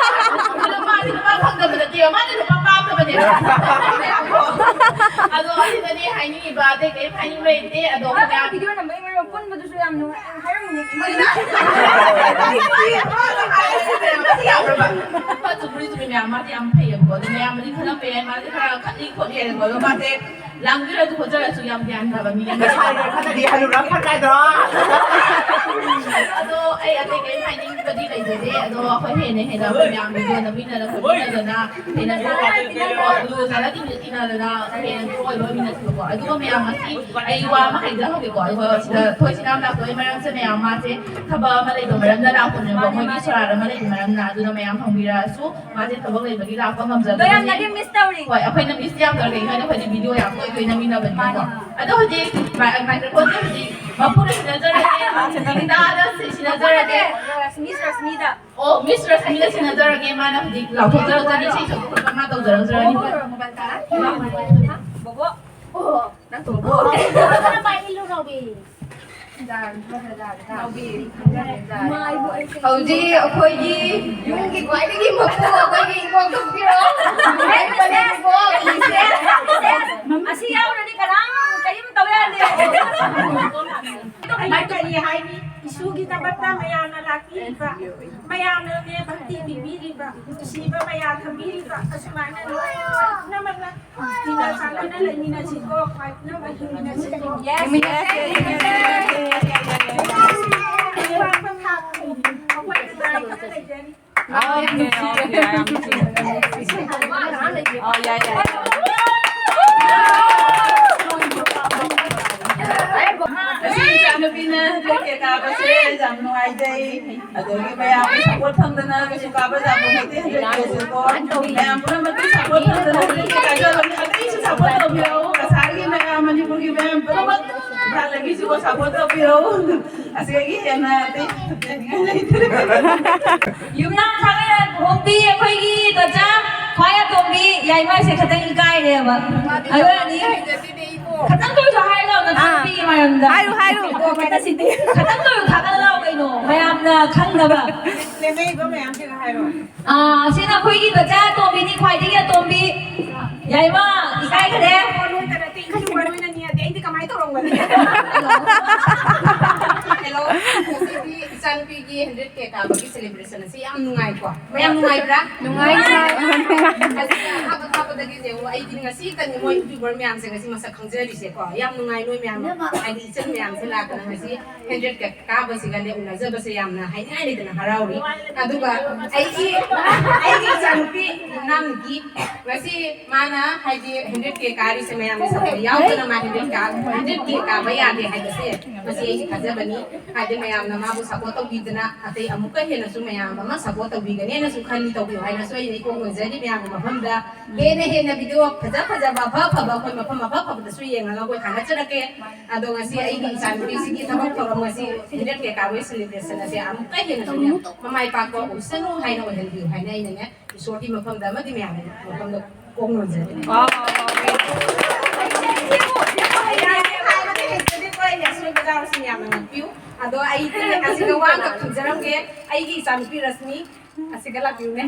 ꯑꯗꯣ ꯃꯥꯁꯦ ꯅꯨꯄꯥ ꯐꯪꯗꯕ ꯅꯠꯇꯦꯕ, ꯃꯥꯅ ꯅꯨꯄꯥ ꯄꯥꯝꯗꯕꯅꯦꯕ꯫ ꯑꯗꯣ ꯑꯁꯤꯗꯅꯦ ꯍꯥꯏꯅꯤꯡꯉꯤꯕ, ꯑꯇꯩ ꯀꯔꯤꯝ ꯍꯥꯏꯅꯤꯡꯕ ꯂꯩꯇꯦ꯫ ꯑꯗꯣ ꯃꯥ ꯃꯌꯥꯝ ꯚꯤꯗꯤꯑꯣ ꯅꯝꯕꯩ ꯃꯔꯝ ꯄꯨꯟꯕꯗꯨꯁꯨ ꯌꯥꯝ ꯅꯨꯡꯉꯥꯏ꯫ ꯍꯥꯏꯔꯝꯃꯤꯅꯦ꯫ ꯍꯣꯏ, ꯆꯨꯝꯕꯨꯗꯤ ꯆꯨꯝꯃꯦ, ꯃꯌꯥꯝ ꯃꯥꯗꯤ ꯌꯥꯝ ꯐꯩꯌꯦꯕꯀꯣ꯫ ꯑꯗꯣ ꯃꯌꯥꯝꯅꯗꯤ ꯈꯜꯂꯝꯕ ꯌꯥꯏ, ꯃꯥꯁꯦ ꯈꯔ ꯈꯠꯂꯤ ꯈꯣꯠꯂꯤ ꯍꯥꯏꯅꯀꯣ꯫ ꯑꯗꯣ ꯃꯥꯁꯦ ꯂꯥꯡꯖꯔꯁꯨ ꯈꯣꯠꯆꯔꯁꯨ ꯌꯥꯝ ꯒ꯭ꯌꯥꯟ ꯇꯥꯕ ꯃꯤ ꯑꯃ꯫ ꯉꯁꯥꯏ ꯈꯠꯂꯗꯤ ꯍꯅꯨꯔ ꯈꯠꯀꯗ꯭ꯔꯣ? ꯑꯗꯣ ꯑꯩ ꯑꯇꯩ ꯀꯔꯤꯝ ꯍꯥꯏꯅꯤꯡꯕꯗꯤ ꯂꯩꯖꯗꯦ꯫ ꯑꯗꯣ ꯑꯩꯈꯣꯏ ꯍꯦꯟꯅ ꯍꯦꯟꯅ ꯑꯩꯈꯣꯏ ꯃꯌꯥꯝ ꯚꯤꯗꯤꯑꯣ ꯅꯝꯃꯤꯟꯅꯗꯅ ꯈꯣꯠꯃꯤꯟꯅꯗꯅ ꯍꯦꯟꯅ ꯂꯨꯅ ꯆꯥꯟꯅ ꯇꯤꯟꯅ ꯇꯤꯟꯅꯗꯅ ꯍꯦꯟꯅ ꯒ꯭ꯔꯣ ꯑꯣꯏꯕ ꯑꯣꯏꯃꯤꯟꯅꯁꯤꯕꯀꯣ꯫ ꯑꯗꯨꯒ ꯃꯌꯥꯝ ꯉꯁꯤ ꯑꯩ ꯋꯥ ꯑꯃ ꯍꯥꯏꯖꯍꯧꯒꯦꯀꯣ꯫ ꯑꯩꯈꯣꯏ ꯁꯤꯗ ꯑꯩꯈꯣꯏ ꯏꯆꯤꯟ ꯏꯅꯥꯎ ꯂꯥꯛꯄꯒꯤ ꯃꯔꯝꯁꯦ ꯃꯌꯥꯝ ꯃꯥꯁꯦ ꯊꯕꯛ ꯑꯃ ꯂꯩꯕ ꯃꯔꯝꯅ ꯂꯥꯛꯄꯅꯦꯕ, ꯃꯣꯏꯒꯤ ꯁꯣꯔꯥꯠ ꯑꯃ ꯂꯩꯕ ꯃꯔꯝꯅ꯫ ꯑꯗꯨꯅ ꯃꯌꯥꯝ ꯍꯪꯕꯤꯔꯛꯑꯁꯨ ꯃꯥꯁꯦ ꯊꯕꯛ ꯂꯩꯕꯒꯤ ꯂꯥꯛꯄ ꯉꯝꯖꯗꯕꯅꯤ꯫ ꯂꯣꯏꯔꯝꯗꯗꯤ ꯃꯤꯁ ꯇꯧꯔꯤ꯫ ꯍꯣꯏ, ꯑꯩꯈꯣꯏꯅ ꯃꯤꯁ ꯌꯥꯝ ꯇꯧꯔꯦ, ꯀꯩꯒꯤꯅꯣ ꯍꯥꯏꯗꯤ ꯑꯩꯈꯣꯏꯗꯤ ꯚꯤꯗꯤꯑꯣ ꯌꯥꯝ ꯇꯣꯏ ꯇꯣꯏ ꯅꯝꯃꯤꯟꯅꯕꯅꯤꯅꯀꯣ꯫ ꯃꯥꯅꯦ꯫ ꯑꯗꯣ ꯍꯧꯖꯤꯛ ꯃꯥꯏ-, ꯃꯥꯏꯀ꯭ꯔꯣꯐꯣꯟꯁꯦ ꯍꯧꯖꯤꯛ ꯃꯄꯨꯅ ꯁꯤꯟꯅꯖꯔꯒꯦ, ꯅꯤꯀꯤꯇꯥꯗ ꯁꯤ-, ꯁꯤꯟꯅꯖꯔꯒꯦ꯫ ꯃꯄꯨꯅ ꯅꯠꯇꯦ, ꯔꯁ-, ꯃꯤꯁ ꯔꯁꯃꯤꯗ꯫ ꯑꯣ, ꯃꯤꯁ ꯔꯁꯃꯤꯗ ꯁꯤꯟꯅꯖꯔꯒꯦ, ꯃꯥꯅ ꯍꯧꯖꯤꯛ ꯂꯥꯎꯊꯣꯛꯆꯔꯛꯆꯅꯤ, ꯏꯁꯩ ꯁꯛꯄ ꯈꯣꯠꯄ ꯃꯥ ꯇꯧꯖꯔꯛꯆꯔꯅꯤ꯫ ꯕꯣꯕꯣ꯫ ꯕꯣꯕꯣ꯫ ꯑꯣ, ꯅꯪ ꯊꯣꯛꯂꯛꯑꯣ꯫ ꯈꯔ ꯄꯥꯏꯕꯤꯌꯨ, ꯅꯥꯎꯕꯤ꯫ ꯍꯧꯖꯤꯛ ꯑꯩꯈꯣꯏꯒꯤ ꯌꯨꯝꯒꯤ ꯈ꯭ꯋꯥꯏꯗꯒꯤ ꯃꯄꯨ ꯑꯩꯈꯣꯏꯒꯤ ꯏꯕꯣꯛꯇꯣ ꯄꯤꯔꯛꯑꯣ꯫ ꯃꯁꯤ ꯌꯥꯎꯔꯗꯤ ꯀꯅꯥꯝ ꯀꯔꯤꯝ ꯇꯧ ꯌꯥꯗꯦ꯫ ꯀꯃꯥꯏ ꯀꯔꯤ ꯍꯥꯏꯅꯤ? ꯏꯁꯨꯒꯤꯗꯃꯛꯇ ꯃꯌꯥꯝꯅ ꯂꯥꯛꯄꯤꯔꯤꯕ, ꯃꯌꯥꯝꯅꯅꯦ ꯚꯛꯇꯤ ꯄꯤꯕꯤꯔꯤꯕ, ꯅꯨꯡꯁꯤꯕ ꯃꯌꯥꯝ ꯊꯝꯕꯤꯔꯤꯕ, ꯑꯁꯨꯃꯥꯏꯅ ꯂꯣꯏꯅꯃꯛꯅ ꯇꯤꯟꯅ ꯆꯥꯟꯅꯅ ꯂꯩꯃꯤꯟꯅꯁꯤꯀꯣ, ꯈ꯭ꯋꯥꯏ ꯐꯅꯕ ꯍꯤꯡꯃꯤꯟꯅꯁꯤꯀꯣ꯫ Yes, yes, yes, yes, yes, yes, yes, yes, yes. ꯑꯋꯥꯡꯕ ꯊꯥꯛ ꯑꯩꯈꯣꯏ ꯅꯨꯡꯉꯥꯏꯅ ꯂꯩꯖꯔꯤ꯫ Okay, okay, I am free. Oh, yeah, yeah. ꯑꯁꯤ ꯏꯆꯥꯅꯨꯄꯤꯅ ꯍꯟꯗꯛ ꯀꯦꯛ ꯀꯥꯕꯁꯦ ꯌꯥꯝ ꯅꯨꯡꯉꯥꯏꯖꯩ꯫ ꯑꯗꯒꯤ ꯃꯌꯥꯝꯒꯤ support ꯐꯪꯗꯅ ꯀꯩꯁꯨ ꯀꯥꯕ ꯌꯥꯕ ꯅꯠꯇꯦ ꯍꯟꯗꯛ ꯀꯦꯛꯁꯦꯀꯣ꯫ ꯃꯌꯥꯝ ꯄꯨꯝꯅꯃꯛꯀꯤ support ꯐꯪꯗꯅ ꯍꯟꯗꯛ ꯀꯦꯛ ꯀꯥꯖꯕꯅꯤ꯫ ꯑꯇꯩꯁꯨ support ꯇꯧꯕꯤꯔꯛꯎ꯫ ꯀꯁꯥꯔꯒꯤ ꯃꯌꯥꯝ, ꯃꯅꯤꯄꯨꯔꯒꯤ ꯃꯌꯥꯝ ꯄꯨꯝꯅꯃꯛ ꯏꯝꯐꯥꯜꯗꯒꯤꯁꯨ support ꯇꯧꯕꯤꯔꯛꯎ꯫ ꯑꯁꯤꯗꯒꯤ ꯍꯦꯟꯅ ꯑꯇꯩ ꯍꯥꯏꯅꯤꯡꯉꯥꯏ ꯂꯩꯇ꯭ꯔꯦ꯫ ꯌꯨꯝꯅꯥꯝ ꯊꯥꯡꯒꯩ ꯍꯣꯡꯕꯤ ꯑꯩꯈꯣꯏꯒꯤ ꯗꯣꯆꯥ ꯈ꯭ꯋꯥꯏ ꯑꯇꯣꯝꯕꯤ ꯌꯥꯏꯃꯁꯦ ꯈꯇꯪ ꯏꯀꯥꯏꯔꯦꯕ꯫ ꯑꯗꯨꯅꯅꯤ ꯈꯇꯪ ꯇꯧꯁꯨ ꯍꯥꯏꯔ ꯂꯥꯎꯅ ꯑꯥ꯫ ꯊꯥꯡꯒꯩꯒꯤ ꯃꯔꯝꯗ꯫ ꯍꯥꯏꯔꯨ, ꯍꯥꯏꯔꯨ꯫ ꯈꯇꯪ ꯇꯧꯁꯨ ꯊꯥꯒꯠꯂ ꯂꯥꯎ ꯀꯩꯅꯣ ꯃꯌꯥꯝꯅ ꯈꯪꯅꯕ꯫ ꯂꯦꯝꯃꯛꯏꯕ ꯃꯌꯥꯝꯁꯤꯒ ꯍꯥꯏꯔꯣ꯫ ꯑꯥ, ꯁꯤꯅ ꯑꯩꯈꯣꯏꯒꯤ ꯗꯣꯆꯥ ꯑꯇꯣꯝꯕꯤꯅꯤ, ꯈ꯭ꯋꯥꯏꯗꯒꯤ ꯑꯇꯣꯝꯕꯤ꯫ ꯌꯥꯏꯃ, ꯏꯀꯥꯏꯈꯔꯦ꯫ ꯅꯣꯏꯗ ꯅꯠꯇꯦ, ꯏꯟꯈꯠꯂꯨꯕ ꯅꯣꯏꯅꯅꯤ, ꯑꯗꯩ ꯑꯩꯗꯤ ꯀꯃꯥꯏꯅ ꯇꯧꯔꯝꯒꯅꯤ? Hello, ꯉꯁꯤꯗꯤ ꯏꯆꯥꯅꯨꯄꯤꯒꯤ hundred K ꯀꯥꯕꯒꯤ celebration ꯑꯁꯤ ꯌꯥꯝ ꯅꯨꯡꯉꯥꯏꯀꯣ? ꯃꯌꯥꯝ ꯅꯨꯡꯉꯥꯏꯕ꯭ꯔꯥ? ꯅꯨꯡꯉꯥꯏ, ꯅꯨꯡꯉꯥꯏ꯫ ꯑꯁꯤꯅ ꯑꯍꯥꯟꯕ ꯊꯥꯕꯗꯒꯤ ꯌꯦꯡꯉꯨ, ꯑꯩꯗꯤ ꯉꯁꯤ ꯈꯛꯇꯅꯤ ꯃꯣꯏ YouTuber ꯃꯌꯥꯝꯁꯦ ꯉꯁꯤ ꯃꯁꯛ ꯈꯪꯖꯔꯤꯁꯦꯀꯣ꯫ ꯌꯥꯝ ꯅꯨꯡꯉꯥꯏ ꯅꯣꯏ ꯃꯌꯥꯝ, ꯍꯥꯏꯗꯤ ꯏꯆꯟ ꯃꯌꯥꯝꯁꯦ ꯂꯥꯛꯇꯅ ꯉꯁꯤ hundred K ꯀꯥꯕꯁꯤꯒꯅꯦ ꯎꯅꯖꯕꯁꯦ ꯌꯥꯝꯅ ꯍꯥꯏꯅꯤꯡꯉꯥꯏ ꯂꯩꯇꯅ ꯍꯔꯥꯎꯔꯤ꯫ ꯑꯗꯨꯒ ꯑꯩꯒꯤ, ꯑꯩꯒꯤ ꯏꯆꯥꯅꯨꯄꯤ ꯏꯅꯥꯎꯅꯨꯄꯤ ꯉꯁꯤ ꯃꯥꯅ ꯍꯥꯏꯗꯤ hundred K ꯀꯥꯔꯤꯁꯦ ꯃꯌꯥꯝꯒꯤ support ꯌꯥꯎꯗꯅ ꯃꯥ hundred K ꯀꯥ-, hundred K ꯀꯥꯕ ꯌꯥꯗꯦ ꯍꯥꯏꯕꯁꯦ ꯃꯁꯤ ꯑꯩꯒꯤ ꯊꯥꯖꯕꯅꯤ꯫ ꯍꯥꯏꯗꯤ ꯃꯌꯥꯝꯅ ꯃꯥꯕꯨ support ꯇꯧꯕꯤꯗꯅ ꯑꯇꯩ ꯑꯃꯨꯛꯀ ꯍꯦꯟꯅꯁꯨ ꯃꯌꯥꯝ ꯑꯃ support ꯇꯧꯕꯤꯒꯅꯦꯅꯁꯨ ꯈꯜꯂꯤ꯫ ꯇꯧꯕꯤꯌꯨ ꯍꯥꯏꯅꯁꯨ ꯑꯩꯅ ꯏꯀꯣꯛ ꯅꯣꯟꯖꯔꯤ ꯃꯌꯥꯝꯒꯤ ꯃꯐꯝꯗ꯫ ꯍꯦꯟꯅ ꯍꯦꯟꯅ video ꯐꯖ ꯐꯖꯕ ꯑꯐ ꯑꯐꯕ ꯑꯩꯈꯣꯏ ꯃꯐꯝ ꯑꯐ ꯑꯐꯕꯗꯁꯨ ꯌꯦꯡꯉꯒ ꯑꯩꯈꯣꯏ ꯊꯥꯒꯠꯆꯔꯛꯀꯦ꯫ ꯑꯗꯣ ꯉꯁꯤ ꯑꯩꯒꯤ ꯏꯆꯥꯅꯨꯄꯤꯁꯤꯒꯤ ꯊꯕꯛ ꯊꯧꯔꯝ ꯉꯁꯤ hundred K ꯀꯥꯕꯒꯤ celebration ꯑꯁꯦ ꯑꯃꯨꯛꯀ ꯍꯦꯟꯅꯁꯨꯅꯦ ꯃꯃꯥꯏ ꯄꯥꯛꯄ ꯑꯣꯏꯁꯅꯨ ꯍꯥꯏꯅ ꯑꯣꯏꯍꯟꯕꯤꯌꯨ ꯍꯥꯏꯅ ꯑꯩꯅꯅꯦ ꯏꯁꯣꯔꯒꯤ ꯃꯐꯝꯗ ꯑꯃꯗꯤ ꯃꯌꯥꯝꯒꯤ ꯃꯐꯝꯗ ꯀꯣꯛ ꯅꯣꯟꯖꯔꯤ꯫ ꯍꯥꯏꯕꯗꯤ ꯍꯩꯖꯗꯦꯀꯣ, ꯑꯩꯅ ꯑꯁꯣꯏꯕ ꯌꯥꯎꯔꯁꯨ ꯌꯥꯝꯅ ꯉꯥꯛꯄꯤꯌꯨ꯫ ꯑꯗꯣ ꯑꯩꯗꯤ ꯑꯁꯤꯗ ꯋꯥ ꯑꯃꯈꯛ ꯊꯝꯖꯔꯝꯒꯦ꯫ ꯑꯩꯒꯤ ꯏꯆꯥꯅꯨꯄꯤ ꯔꯁꯃꯤ ꯑꯁꯤꯒ ꯂꯥꯛꯄꯤꯌꯨꯅꯦ꯫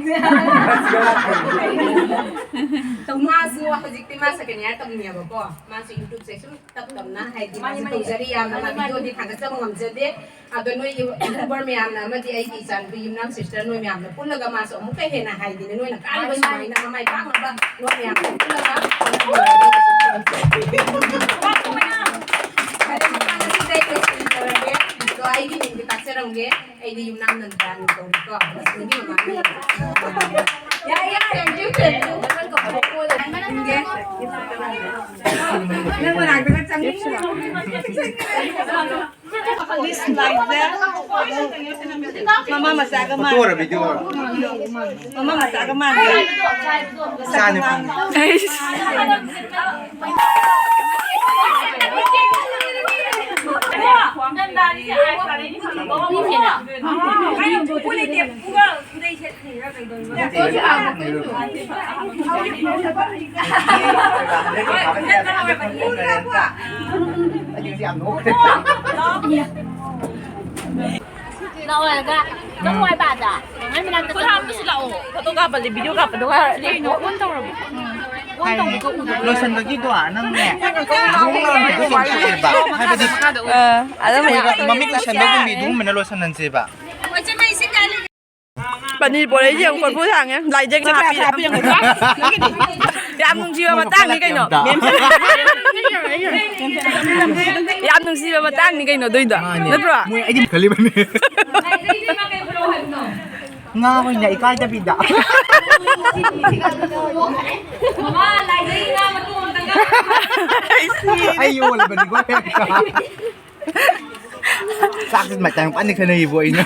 ꯃꯥꯁꯨ ꯍꯧꯖꯤꯛꯇꯤ ꯃꯥ second year ꯇꯝꯃꯤꯅꯦꯕꯀꯣ꯫ ꯃꯥꯁꯨ YouTube ꯁꯦ ꯁꯨꯝ ꯇꯞ ꯇꯞꯅ ꯍꯥꯏꯗꯤ ꯃꯥꯁꯨ ꯇꯧꯖꯔꯤ꯫ ꯌꯥꯝꯅ ꯃꯥ video ꯗꯤ ꯊꯥꯒꯠꯆꯕ ꯉꯝꯖꯗꯦ꯫ ꯑꯗꯣ ꯅꯣꯏ YouTuber ꯃꯌꯥꯝꯅ ꯑꯃꯗꯤ ꯑꯩꯒꯤ ꯏꯆꯥꯅꯨꯄꯤ ꯌꯨꯝꯅꯥꯝ sister ꯅꯣꯏ ꯃꯌꯥꯝꯅ ꯄꯨꯜꯂꯒ ꯃꯥꯁꯨ ꯑꯃꯨꯛꯀ ꯍꯦꯟꯅ ꯍꯥꯏꯗꯤ ꯅꯣꯏꯅ ꯀꯥꯔꯤꯕ ꯁꯨꯃꯥꯏꯅ ꯃꯃꯥꯏ ꯄꯥꯛꯅꯕ ꯅꯣꯏ ꯃꯌꯥꯝ ꯄꯨꯜꯂꯒ ꯑꯗꯣ ꯑꯩꯒꯤ ꯃꯤꯡꯗꯤ ꯇꯥꯛꯆꯔꯝꯃꯦ꯫ ꯇꯧꯒꯦ꯫ ꯑꯩꯗꯤ ꯌꯨꯝꯅꯥꯝ ꯅꯟꯗꯥꯅꯤ ꯀꯧꯏꯀꯣ꯫ ꯌꯥꯏ, ꯌꯥꯏ, thank you, thank you꯫ ꯅꯪ ꯃꯅꯥꯛꯇꯒ ꯆꯪꯉꯛꯁꯤꯔꯣ? ꯃꯃꯥ ꯃꯆꯥꯒ ꯃꯥꯟ-, ꯐꯣꯇꯣꯔ ꯚꯤꯗꯤꯑꯣꯔ? ꯃꯃꯥ ꯃꯆꯥꯒ ꯃꯥꯟꯕ꯫ ꯏꯆꯥꯅꯨꯄꯤ꯫ ꯑꯩꯁ꯫ ꯂꯥꯛꯑꯣ ꯍꯥꯏꯔꯒ ꯅꯪ ꯋꯥꯏ ꯕꯥꯗ ꯅꯪ ꯃꯅꯥꯛꯇ ꯆꯠꯂꯨꯅꯦ꯫ ꯂꯥꯛꯑꯣ꯫ ꯐꯣꯇꯣ ꯀꯥꯞꯄꯗꯤ, ꯚꯤꯗꯤꯑꯣ ꯀꯥꯞꯄꯗꯣ ꯀꯩꯅꯣ ꯑꯣꯟ ꯇꯧꯔꯕꯣ? ꯂꯣꯏꯁꯟꯕꯒꯤꯗꯣ ꯅꯪꯅꯦ꯫ ꯍꯥꯏꯕꯗꯤ ꯑ, ꯑꯗꯨꯝ ꯃꯃꯤꯠ ꯎꯏꯁꯟꯕꯒꯨꯝꯕꯤ ꯑꯗꯨꯒꯨꯝꯕꯅ ꯂꯣꯏꯁꯟꯍꯟꯁꯦꯕ꯫ ꯄꯅꯤꯔ ꯄꯣꯔꯛꯏꯁꯦ ꯌꯦꯡꯉꯨ, ꯀꯣꯔꯐꯨ ꯊꯥꯡꯉꯦ, ꯂꯥꯏꯖꯒꯤ ꯍꯥꯞꯄꯤ꯫ ꯌꯥꯝ ꯅꯨꯡꯁꯤꯕ ꯃꯇꯥꯡꯅꯤ ꯀꯩꯅꯣ꯫ ꯌꯥꯝ ꯅꯨꯡꯁꯤꯕ ꯃꯇꯥꯡꯅꯤ ꯀꯩꯅꯣ ꯑꯗꯨꯏꯗꯣ, ꯃꯥꯅꯦ꯫ ꯅꯠꯇ꯭ꯔꯣ? ꯃꯣꯏ ꯑꯩꯗꯤ ꯈꯜꯂꯤꯕꯅꯦ꯫ ꯉꯥ ꯑꯣꯏꯅ ꯏꯀꯥꯏꯗꯕꯤꯗ꯫ ꯑꯩ ꯌꯣꯜꯂꯕꯅꯤꯀꯣ ꯍꯦꯛꯇ꯫ ꯆꯥꯛꯁꯤ ꯃꯇꯥꯡ ꯐꯅ ꯈꯟꯅꯩꯕꯣ ꯑꯩꯅ꯫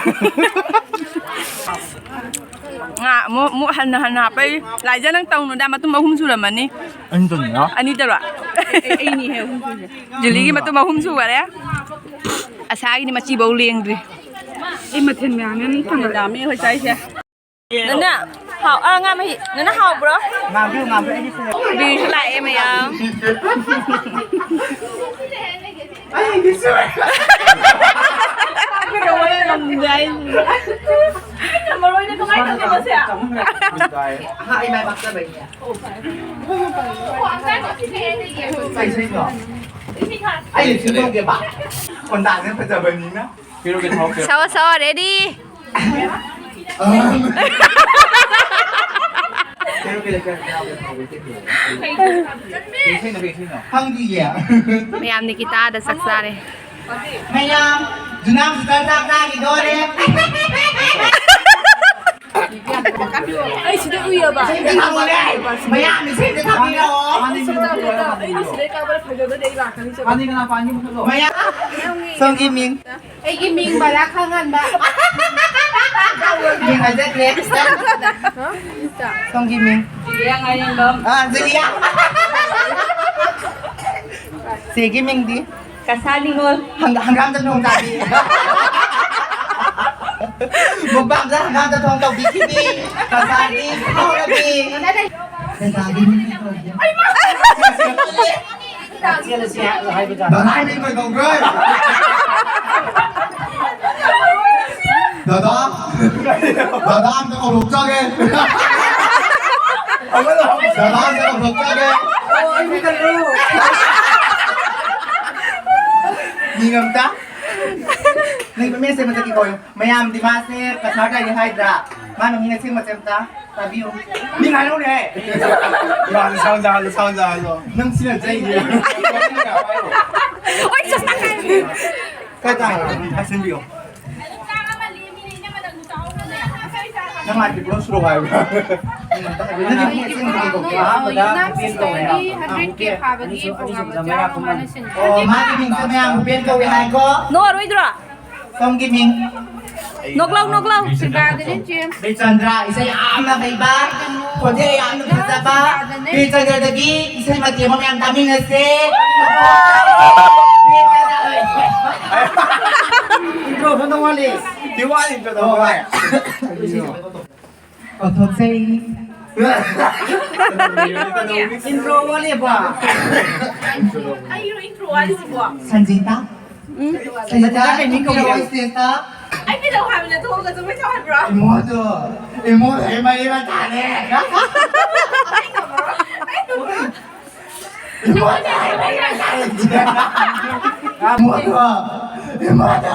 ꯉꯥ ꯑꯃꯨꯛ, ꯑꯃꯨꯛ ꯍꯟꯅ ꯍꯟꯅ ꯍꯥꯞꯄꯛꯏ꯫ ꯂꯥꯏꯖ, ꯅꯪ ꯇꯧꯅꯨꯗ, ꯃꯇꯨꯝ ꯑꯍꯨꯝ ꯁꯨꯔꯝꯃꯅꯤ꯫ ꯑꯅꯤ ꯇꯧꯅꯤꯅ? ꯑꯅꯤꯗꯔꯣ? ꯑꯩꯅꯤ ꯍꯦ ꯑꯍꯨꯝ ꯁꯨꯔꯤꯁꯦ꯫ ꯖꯨꯂꯤꯒꯤ ꯃꯇꯨꯝ ꯑꯍꯨꯝ ꯁꯨꯈꯔꯦ꯫ ꯑꯁꯥꯒꯤꯗꯤ ꯃꯆꯤꯐꯧ ꯂꯦꯡꯗ꯭ꯔꯤ꯫ ꯑꯩ ꯃꯊꯦꯜ ꯃꯌꯥꯝꯅꯦ ꯑꯗꯨꯝ ꯊꯝꯃꯦ꯫ ꯌꯥꯝꯃꯤ ꯑꯩꯈꯣꯏ ꯆꯥꯏꯁꯦ꯫ ꯅꯅꯥ, ꯍꯥꯎ, ꯑ, ꯉꯥ ꯃꯍꯤ꯫ ꯅꯅꯥ ꯍꯥꯎꯕ꯭ꯔꯣ? ꯉꯥꯡꯕꯤꯌꯨ, ꯉꯥꯡꯕꯤꯌꯨ, ꯑꯩꯗꯤ ꯁꯤꯗ꯫ ꯕꯤꯔꯁꯨ ꯂꯥꯛꯑꯦ ꯃꯌꯥꯝ꯫ ꯑꯩꯗꯤ ꯁꯣꯏ꯫ ꯃꯔꯣꯏꯅ ꯀꯃꯥꯏꯅ ꯇꯧꯒꯦ ꯃꯁꯦ? ꯑꯍꯥ, ꯑꯩ ꯃꯥꯏ ꯄꯥꯛꯆꯕꯩꯅꯦ꯫ ꯀꯩ ꯏꯁꯩꯅꯣ? ꯑꯩ ꯂꯤꯞꯁꯤꯡ ꯇꯧꯒꯦꯕ꯫ ꯈꯣꯟꯗꯥꯁꯦ ꯐꯖꯕꯅꯤꯅ꯫ ꯁꯛꯑꯣ, ꯁꯛꯑꯣ, ready? ꯈꯪꯗꯤꯌꯦ꯫ ꯃꯌꯥꯝ ꯅꯤꯀꯤꯇꯥꯗ ꯆꯥꯛ ꯆꯥꯔꯦ꯫ ꯃꯌꯥꯝ꯫ ꯖꯨꯅꯥꯝ ꯁꯤꯁꯇꯔ ꯆꯥꯛ ꯆꯥꯈꯤꯗꯣꯔꯦ꯫ ꯑꯩ ꯁꯤꯗ ꯎꯏꯔꯕ? ꯁꯤꯗ ꯊꯝꯃꯨꯅꯦ꯫ ꯃꯌꯥꯝ ꯁꯤꯗ ꯊꯝꯕꯤꯔꯛꯑꯣ꯫ ꯑꯩ ꯁꯤꯗ ꯊꯝꯃꯦ, ꯇꯥꯎ꯫ ꯑꯩꯅ ꯁꯤꯗꯩ ꯀꯥꯕꯗ ꯐꯖꯗꯗꯤ ꯑꯩ ꯂꯥꯛꯀꯅꯤ ꯆꯠꯂꯣ꯫ ꯃꯌꯥꯝ꯫ ꯁꯣꯝꯒꯤ ꯃꯤꯡ꯫ ꯑꯩꯒꯤ ꯃꯤꯡ ꯕꯂꯥ ꯈꯪꯍꯟꯕ꯫ ꯃꯤꯡ ꯍꯥꯏꯖꯈ꯭ꯔꯦ꯫ ꯁꯣꯝꯒꯤ ꯃꯤꯡ꯫ ꯖꯨꯂꯤꯌꯥ ꯉꯥꯏꯔꯦꯝꯕꯝ꯫ ꯑꯥ, ꯖꯨꯂꯤꯌꯥ꯫ ꯆꯦꯒꯤ ꯃꯤꯡꯗꯤ? ꯀꯁꯥ ꯅꯤꯉꯣꯜ꯫ ꯍꯪ-, ꯍꯪꯒꯥꯝ ꯆꯝꯊꯣꯡ ꯆꯥꯕꯤ꯫ ꯃꯨꯛꯕꯥꯡꯗ ꯍꯪꯒꯥꯝ ꯆꯝꯊꯣꯡ ꯇꯧꯕꯤꯈꯤꯕꯤ꯫ ꯀꯁꯥꯒꯤ ꯐꯥꯎꯔꯕꯤ꯫ ꯀꯁꯥꯒꯤ ꯃꯤꯡ ꯀꯧꯕꯤ꯫ ꯗꯗꯥ ꯃꯤꯡ ꯀꯩ ꯀꯧꯒꯦ? ꯗꯗꯥ? ꯗꯗꯥ ꯑꯝꯇ ꯀꯧꯔꯛꯆꯒꯦ꯫ ꯗꯗꯥ ꯑꯝꯇ ꯀꯧꯔꯛꯆꯒꯦ꯫ ꯃꯤꯡ ꯑꯝꯇ? ꯅꯪ ꯃꯃꯤꯡ ꯑꯁꯦꯡꯕꯗꯒꯤ ꯀꯧꯌꯨ꯫ ꯃꯌꯥꯝꯗꯤ ꯃꯥꯁꯦ ꯀꯁꯥꯔ ꯇꯥꯏꯅꯤ ꯍꯥꯏꯗ꯭ꯔꯥ? ꯃꯥ ꯃꯃꯤꯡ ꯑꯁꯦꯡꯕꯁꯦ ꯑꯝꯇ ꯇꯥꯕꯤꯌꯨ꯫ ꯃꯤꯡ ꯍꯥꯏꯔꯛꯎꯅꯦ꯫ ꯏꯃꯥ, sound ꯆꯥꯍꯜꯂꯣ, sound ꯆꯥꯍꯜꯂꯣ꯫ ꯅꯪ ꯁꯤꯅ ꯆꯩꯅꯦ꯫ ꯀꯥꯏ ꯇꯥꯏ? ꯍꯥꯏꯁꯤꯟꯕꯤꯌꯣ꯫ ꯅꯪ ꯍꯥꯏꯗꯤ ꯄꯨꯂꯞ ꯁꯨꯔꯣ ꯍꯥꯏꯕ꯭ꯔꯥ? ꯅꯪꯒꯤ ꯃꯤꯡ ꯑꯁꯦꯡꯕꯗꯤ ꯀꯩ ꯀꯧꯒꯦ? ꯑꯍꯥꯟꯕꯗ ꯎꯄꯦꯟ ꯀꯧꯋꯦ ꯍꯥꯏꯕ꯫ ꯍꯟꯗ꯭ꯔꯦꯠ ꯀꯦ ꯐꯥꯕꯒꯤ program ꯑꯃ ꯆꯥꯎꯅ ꯃꯥꯅ ꯁꯤꯟꯕ꯫ ꯑꯣ, ꯃꯥꯒꯤ ꯃꯤꯡꯁꯦ ꯃꯌꯥꯝ ꯎꯄꯦꯟ ꯀꯧꯋꯦ ꯍꯥꯏꯀꯣ? ꯅꯣꯛꯑꯔꯣꯏꯗ꯭ꯔꯣ? ꯁꯣꯝꯒꯤ ꯃꯤꯡ? ꯅꯣꯛꯂꯥꯎ, ꯅꯣꯛꯂꯥꯎ꯫ ꯁꯤꯜꯚꯥꯗꯅꯤ ꯆꯦ꯫ ꯕꯤꯔꯆꯟꯗ꯭ꯔ, ꯏꯁꯩ ꯌꯥꯝꯅ ꯍꯩꯕ, ꯈꯣꯟꯖꯦꯜ ꯌꯥꯝꯅ ꯐꯖꯕ꯫ ꯁꯤꯜꯚꯥꯗꯅꯤ꯫ ꯕꯤꯔꯆꯟꯗ꯭ꯔꯗꯒꯤ ꯏꯁꯩ ꯃꯇꯦꯛ ꯑꯃ ꯃꯌꯥꯝ ꯇꯥꯃꯤꯟꯅꯁꯦ꯫ Intro ꯈꯛꯇ ꯋꯥꯠꯂꯤ꯫ ꯗꯤ ꯋꯥꯠꯂꯤ intro ꯇꯧꯕ꯫ ꯍꯣꯏ꯫ ꯀꯥꯎꯊꯣꯛꯆꯩ꯫ Intro ꯋꯥꯠꯂꯤꯕ? ꯑꯩꯔꯣ intro ꯋꯥꯠꯂꯤꯁꯤꯕꯣ? ꯁꯟꯖꯤꯇꯥ꯫ ꯎꯝ꯫ ꯁꯟꯖꯤꯇꯥ, ꯀꯩ ꯃꯤꯡ ꯀꯧꯒꯦ? ꯀꯨꯝꯕꯤꯔꯛꯑꯣ stageꯇ꯫ ꯑꯩ ꯀꯩꯗꯧ ꯍꯥꯏꯕꯅꯣ? ꯊꯣꯛꯑꯒ ꯆꯠꯄ ꯌꯥꯎ ꯍꯥꯏꯕ꯭ꯔꯣ? ꯏꯃꯣꯗꯣ, ꯏꯃꯣ ꯂꯩ ꯃꯔꯤ ꯃꯇꯥꯅꯦ꯫ ꯑꯩ ꯉꯝꯃꯔꯣꯏ꯫ ꯑꯩ ꯉꯝꯃꯔꯣꯏ꯫ ꯏꯃꯣꯗꯣ, ꯏꯃꯣꯗꯣ, ꯏꯃꯣꯗꯣ꯫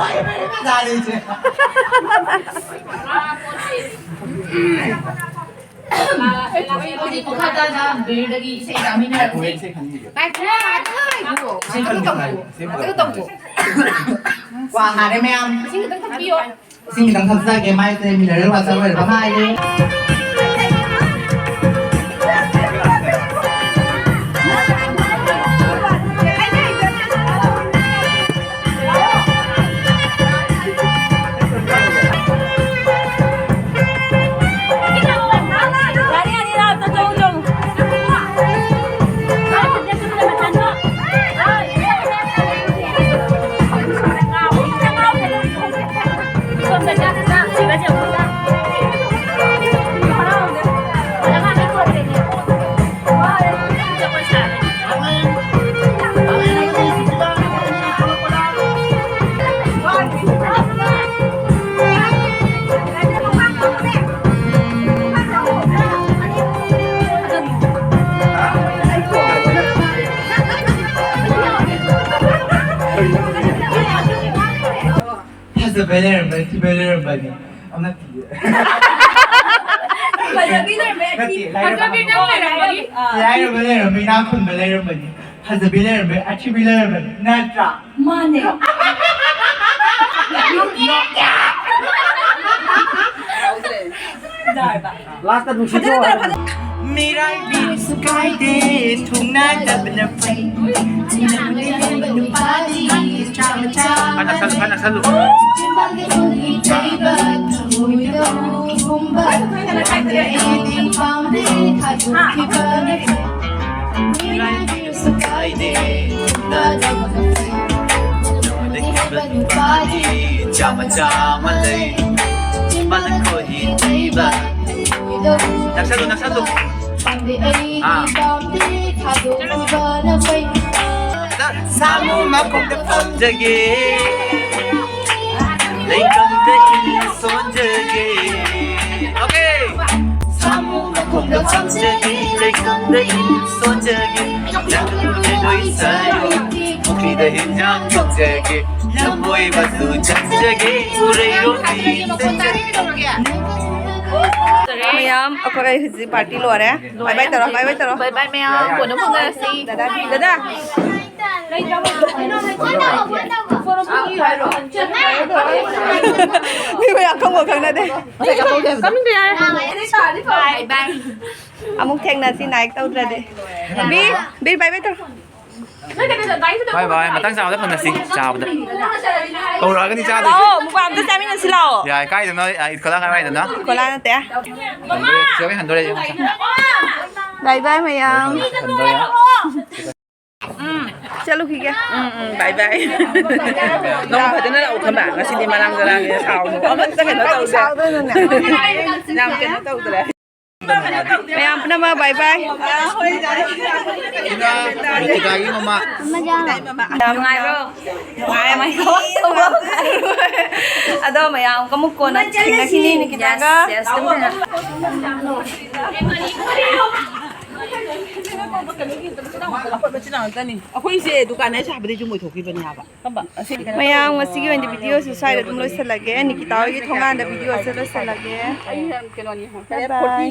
ꯃꯈꯥ ꯇꯥꯅ ꯕꯤꯔꯗꯒꯤ ꯏꯁꯩ ꯇꯥꯃꯤꯟꯅꯔꯁꯤ꯫ ꯉꯥꯏꯈꯣ, ꯉꯥꯏꯈꯣ, ꯉꯥꯏꯈꯣ꯫ ꯏꯁꯩ ꯇꯝꯕꯤꯌꯨ ꯍꯥꯏꯌꯨ, ꯏꯁꯩ ꯇꯝꯕꯤꯌꯨ꯫ ꯑꯗꯨ ꯇꯧꯀꯣ꯫ ꯋꯥ ꯍꯥꯔꯦ ꯃꯌꯥꯝ꯫ ꯏꯁꯤꯡ ꯈꯤꯇꯪ ꯊꯛꯄꯤꯌꯣ꯫ ꯏꯁꯤꯡ ꯈꯤꯇꯪ ꯊꯛꯆꯒꯦ, ꯃꯥꯏꯁꯦ ꯃꯤꯅꯔꯦꯜ ꯋꯥꯇꯔ ꯑꯣꯏꯔꯕ ꯃꯥꯜꯂꯦ꯫ ꯐꯖꯕ ꯂꯩꯔꯝꯕꯅꯤ, ꯊꯤꯕ ꯂꯩꯔꯝꯕꯅꯤ꯫ ꯑꯃ ꯅꯠꯇꯤꯌꯦ꯫ ꯐꯖꯕꯤ ꯂꯩꯔꯝꯃꯦ꯫ ꯅꯠꯇꯦ, ꯐꯖꯕꯤ ꯅꯪ ꯂꯩꯔꯝꯃꯅꯤ꯫ ꯂꯥꯏꯔꯕ ꯂꯩꯔꯝꯃꯦ, ꯏꯅꯥꯛ ꯈꯨꯟꯕ ꯂꯩꯔꯝꯕꯅꯤ꯫ ꯐꯖꯕꯤ ꯂꯩꯔꯝꯃꯦ, ꯑꯊꯤꯕꯤ ꯂꯩꯔꯝꯃꯅꯤ꯫ ꯅꯠꯇ꯭ꯔꯥ? ꯃꯥꯅꯦ꯫ ꯌꯥꯔꯕ? ꯂꯥꯁꯇ ꯅꯨꯡꯁꯤꯠꯇꯣ ꯃꯤꯔꯥꯏꯕꯤꯔꯁꯨ ꯀꯥꯏꯗꯦ, ꯊꯨꯡꯅꯗꯕꯅ ꯐꯩ꯫ ꯆꯤꯟꯅꯕꯅ ꯍꯦꯟꯕ ꯅꯨꯄꯥꯗꯤ ꯆꯥꯃ ꯆꯥ꯫ ꯈꯔ ꯅꯛꯁꯜꯂꯨ, ꯈꯔ ꯅꯛꯁꯜꯂꯨ꯫ ꯆꯤꯟꯕꯥꯟꯒꯤ ꯊꯣꯡꯒꯤ ꯇꯩꯕ, ꯊꯃꯣꯏꯗ ꯍꯨꯝꯕ꯫ ꯑꯩꯗꯤ ꯄꯥꯝꯗꯦ, ꯊꯥꯗꯣꯛꯈꯤꯕꯅ ꯐꯩ꯫ ꯃꯤꯔꯥꯏꯕꯤꯔꯁꯨ ꯀꯥꯏꯗꯦ, ꯊꯨꯡꯅꯗꯕꯅ ꯐꯩ꯫ ꯆꯤꯟꯅꯕꯅ ꯍꯦꯟꯕ ꯅꯨꯄꯥꯗꯤ ꯆꯥꯃ ꯆꯥꯃ ꯂꯩ꯫ ꯆꯤꯟꯕꯥꯟꯒꯤ ꯊꯣꯡꯒꯤ ꯇꯩꯕ, ꯊꯃꯣꯏꯗ ꯍꯨꯝꯕ꯫ ꯅꯛꯁꯜꯂꯨ, ꯅꯛꯁꯜꯂꯨ꯫ ꯄꯥꯝꯗꯦ ꯑꯩꯗꯤ ꯑꯥ꯫ ꯄꯥꯝꯗꯦ, ꯊꯥꯗꯣꯛꯈꯤꯕꯅ ꯐꯩ꯫ ꯁꯥꯃꯨ ꯃꯈꯣꯡꯗ ꯐꯝꯖꯒꯦ, ꯂꯩꯀꯪꯗ ꯏꯜ ꯁꯣꯟꯖꯒꯦ꯫ Okay. ꯁꯥꯃꯨ ꯃꯈꯣꯡꯗ ꯐꯝꯖꯒꯦ, ꯂꯩꯀꯪꯗ ꯏꯜ ꯁꯣꯟꯖꯒꯦ꯫ ꯂꯝꯂꯣꯏ ꯁꯔꯨ, ꯄꯨꯈ꯭ꯔꯤꯗ ꯍꯤꯟꯖꯥꯡ ꯊꯣꯡꯖꯒꯦ, ꯂꯝꯕꯣꯏꯕꯁꯨ ꯆꯪꯖꯒꯦ, ꯎꯔꯩꯔꯣꯝꯕꯤ ꯆꯪꯖꯒꯦ꯫ ꯃꯌꯥꯝ ꯑꯩꯈꯣꯏ ꯍꯧꯖꯤꯛ ꯄꯥꯔꯇꯤ ꯂꯣꯏꯔꯦ꯫ ꯕꯥꯏ ꯕꯥꯏ ꯇꯧꯔꯣ, ꯕꯥꯏ ꯕꯥꯏ ꯇꯧꯔꯣ꯫ ꯕꯥꯏ ꯕꯥꯏ ꯃꯌꯥꯝ, ꯀꯣꯟꯅ ꯐꯥꯎꯅꯔꯁꯤ꯫ ꯗꯥꯗꯥ, ꯗꯥꯗꯥ꯫ ꯃꯤ ꯃꯌꯥꯝ ꯈꯪꯕ ꯈꯪꯅꯗꯦ꯫ ꯆꯠꯅꯤꯡꯗꯦ ꯌꯥꯔꯦ꯫ ꯕꯥꯏ ꯕꯥꯏ꯫ ꯑꯃꯨꯛ ꯊꯦꯡꯅꯁꯤ ꯅꯥꯏꯛ ꯇꯧꯗ꯭ꯔꯗꯤ꯫ ꯕꯤꯔ, ꯕꯤꯔ ꯕꯥꯏ ꯕꯥꯏ ꯇꯧꯔꯣ꯫ ꯕꯥꯏ ꯕꯥꯏ꯫ ꯃꯊꯪ ꯆꯥꯕꯗ ꯐꯪꯅꯁꯤ꯫ ꯆꯥꯕꯗ ꯀꯧꯔꯛꯑꯒꯅꯤ ꯆꯥꯗꯣꯏꯁꯦ꯫ ꯂꯥꯛꯑꯣ, ꯃꯨꯛꯕꯥꯡ ꯑꯝꯇ ꯆꯥꯃꯤꯟꯅꯁꯤ ꯂꯥꯛꯑꯣ꯫ ꯌꯥꯏ꯫ ꯀꯥꯏꯗꯅꯣ? ꯑ, ꯏꯠ ꯈꯣꯂꯥ ꯀꯥꯏꯋꯥꯏꯗꯅꯣ? ꯈꯣꯂꯥ ꯅꯠꯇꯦ꯫ ꯍꯟꯗꯣꯔꯦ, ꯆꯦ ꯍꯣꯏ ꯍꯟꯗꯣꯔꯦ, ꯌꯦꯡꯉꯣ꯫ ꯕꯥꯏ ꯕꯥꯏ ꯃꯌꯥꯝ꯫ ꯍꯟꯗꯣꯔꯦ꯫ ꯎꯝ꯫ ꯆꯠꯂꯨꯈꯤꯒꯦ꯫ ꯎꯝ, ꯎꯝ, ꯕꯥꯏ ꯕꯥꯏ꯫ ꯅꯣꯡ ꯐꯖꯅ ꯂꯥꯛꯎ ꯈꯪꯕ꯫ ꯉꯁꯤꯗꯤ ꯃꯔꯥꯡ ꯆꯔꯥꯡꯅꯦ, ꯁꯥꯎꯅꯨ꯫ ꯑꯃꯠꯇ ꯀꯩꯅꯣ ꯇꯧꯗꯦ꯫ ꯁꯥꯎꯗꯣꯏꯅꯣꯅꯦ꯫ ꯌꯥꯝ ꯀꯩꯅꯣ ꯇꯧꯗ꯭ꯔꯦ꯫ ꯃꯌꯥꯝ ꯄꯨꯝꯅꯃꯛ ꯕꯥꯏ ꯕꯥꯏ꯫ ꯁꯤꯅ ꯅꯤꯀꯤꯇꯥꯒꯤ ꯃꯃꯥ꯫ ꯌꯥꯝ ꯅꯨꯡꯉꯥꯏꯕ꯭ꯔꯣ? ꯅꯨꯡꯉꯥꯏ꯫ ꯑꯗꯣ ꯃꯌꯥꯝ ꯑꯃꯨꯛ ꯀꯣꯟꯅ ꯊꯦꯡꯅꯈꯤꯅꯤ ꯅꯤꯀꯤꯇꯥꯒ꯫ Yes, yes, ꯑꯗꯨꯝ ꯊꯦꯡꯅ-, ꯑꯩꯈꯣꯏꯁꯦ ꯗꯨꯀꯥꯟ ꯍꯦꯛ ꯁꯥꯕꯗꯩ ꯌꯨꯝ ꯑꯣꯏꯊꯣꯛꯈꯤꯕꯅꯦ ꯍꯥꯏꯕ꯫ ꯃꯌꯥꯝ, ꯉꯁꯤꯒꯤ ꯑꯣꯏꯅꯗꯤ video ꯁꯦ ꯁ꯭ꯋꯥꯏꯗ ꯑꯗꯨꯝ ꯂꯣꯏꯁꯤꯜꯂꯒꯦ꯫ ꯅꯤꯀꯤꯇꯥ ꯍꯣꯏꯒꯤ ꯊꯣꯡꯒꯥꯟꯗ video ꯁꯦ ꯂꯣꯏꯁꯤꯜꯂꯒꯦ꯫ Bye bye꯫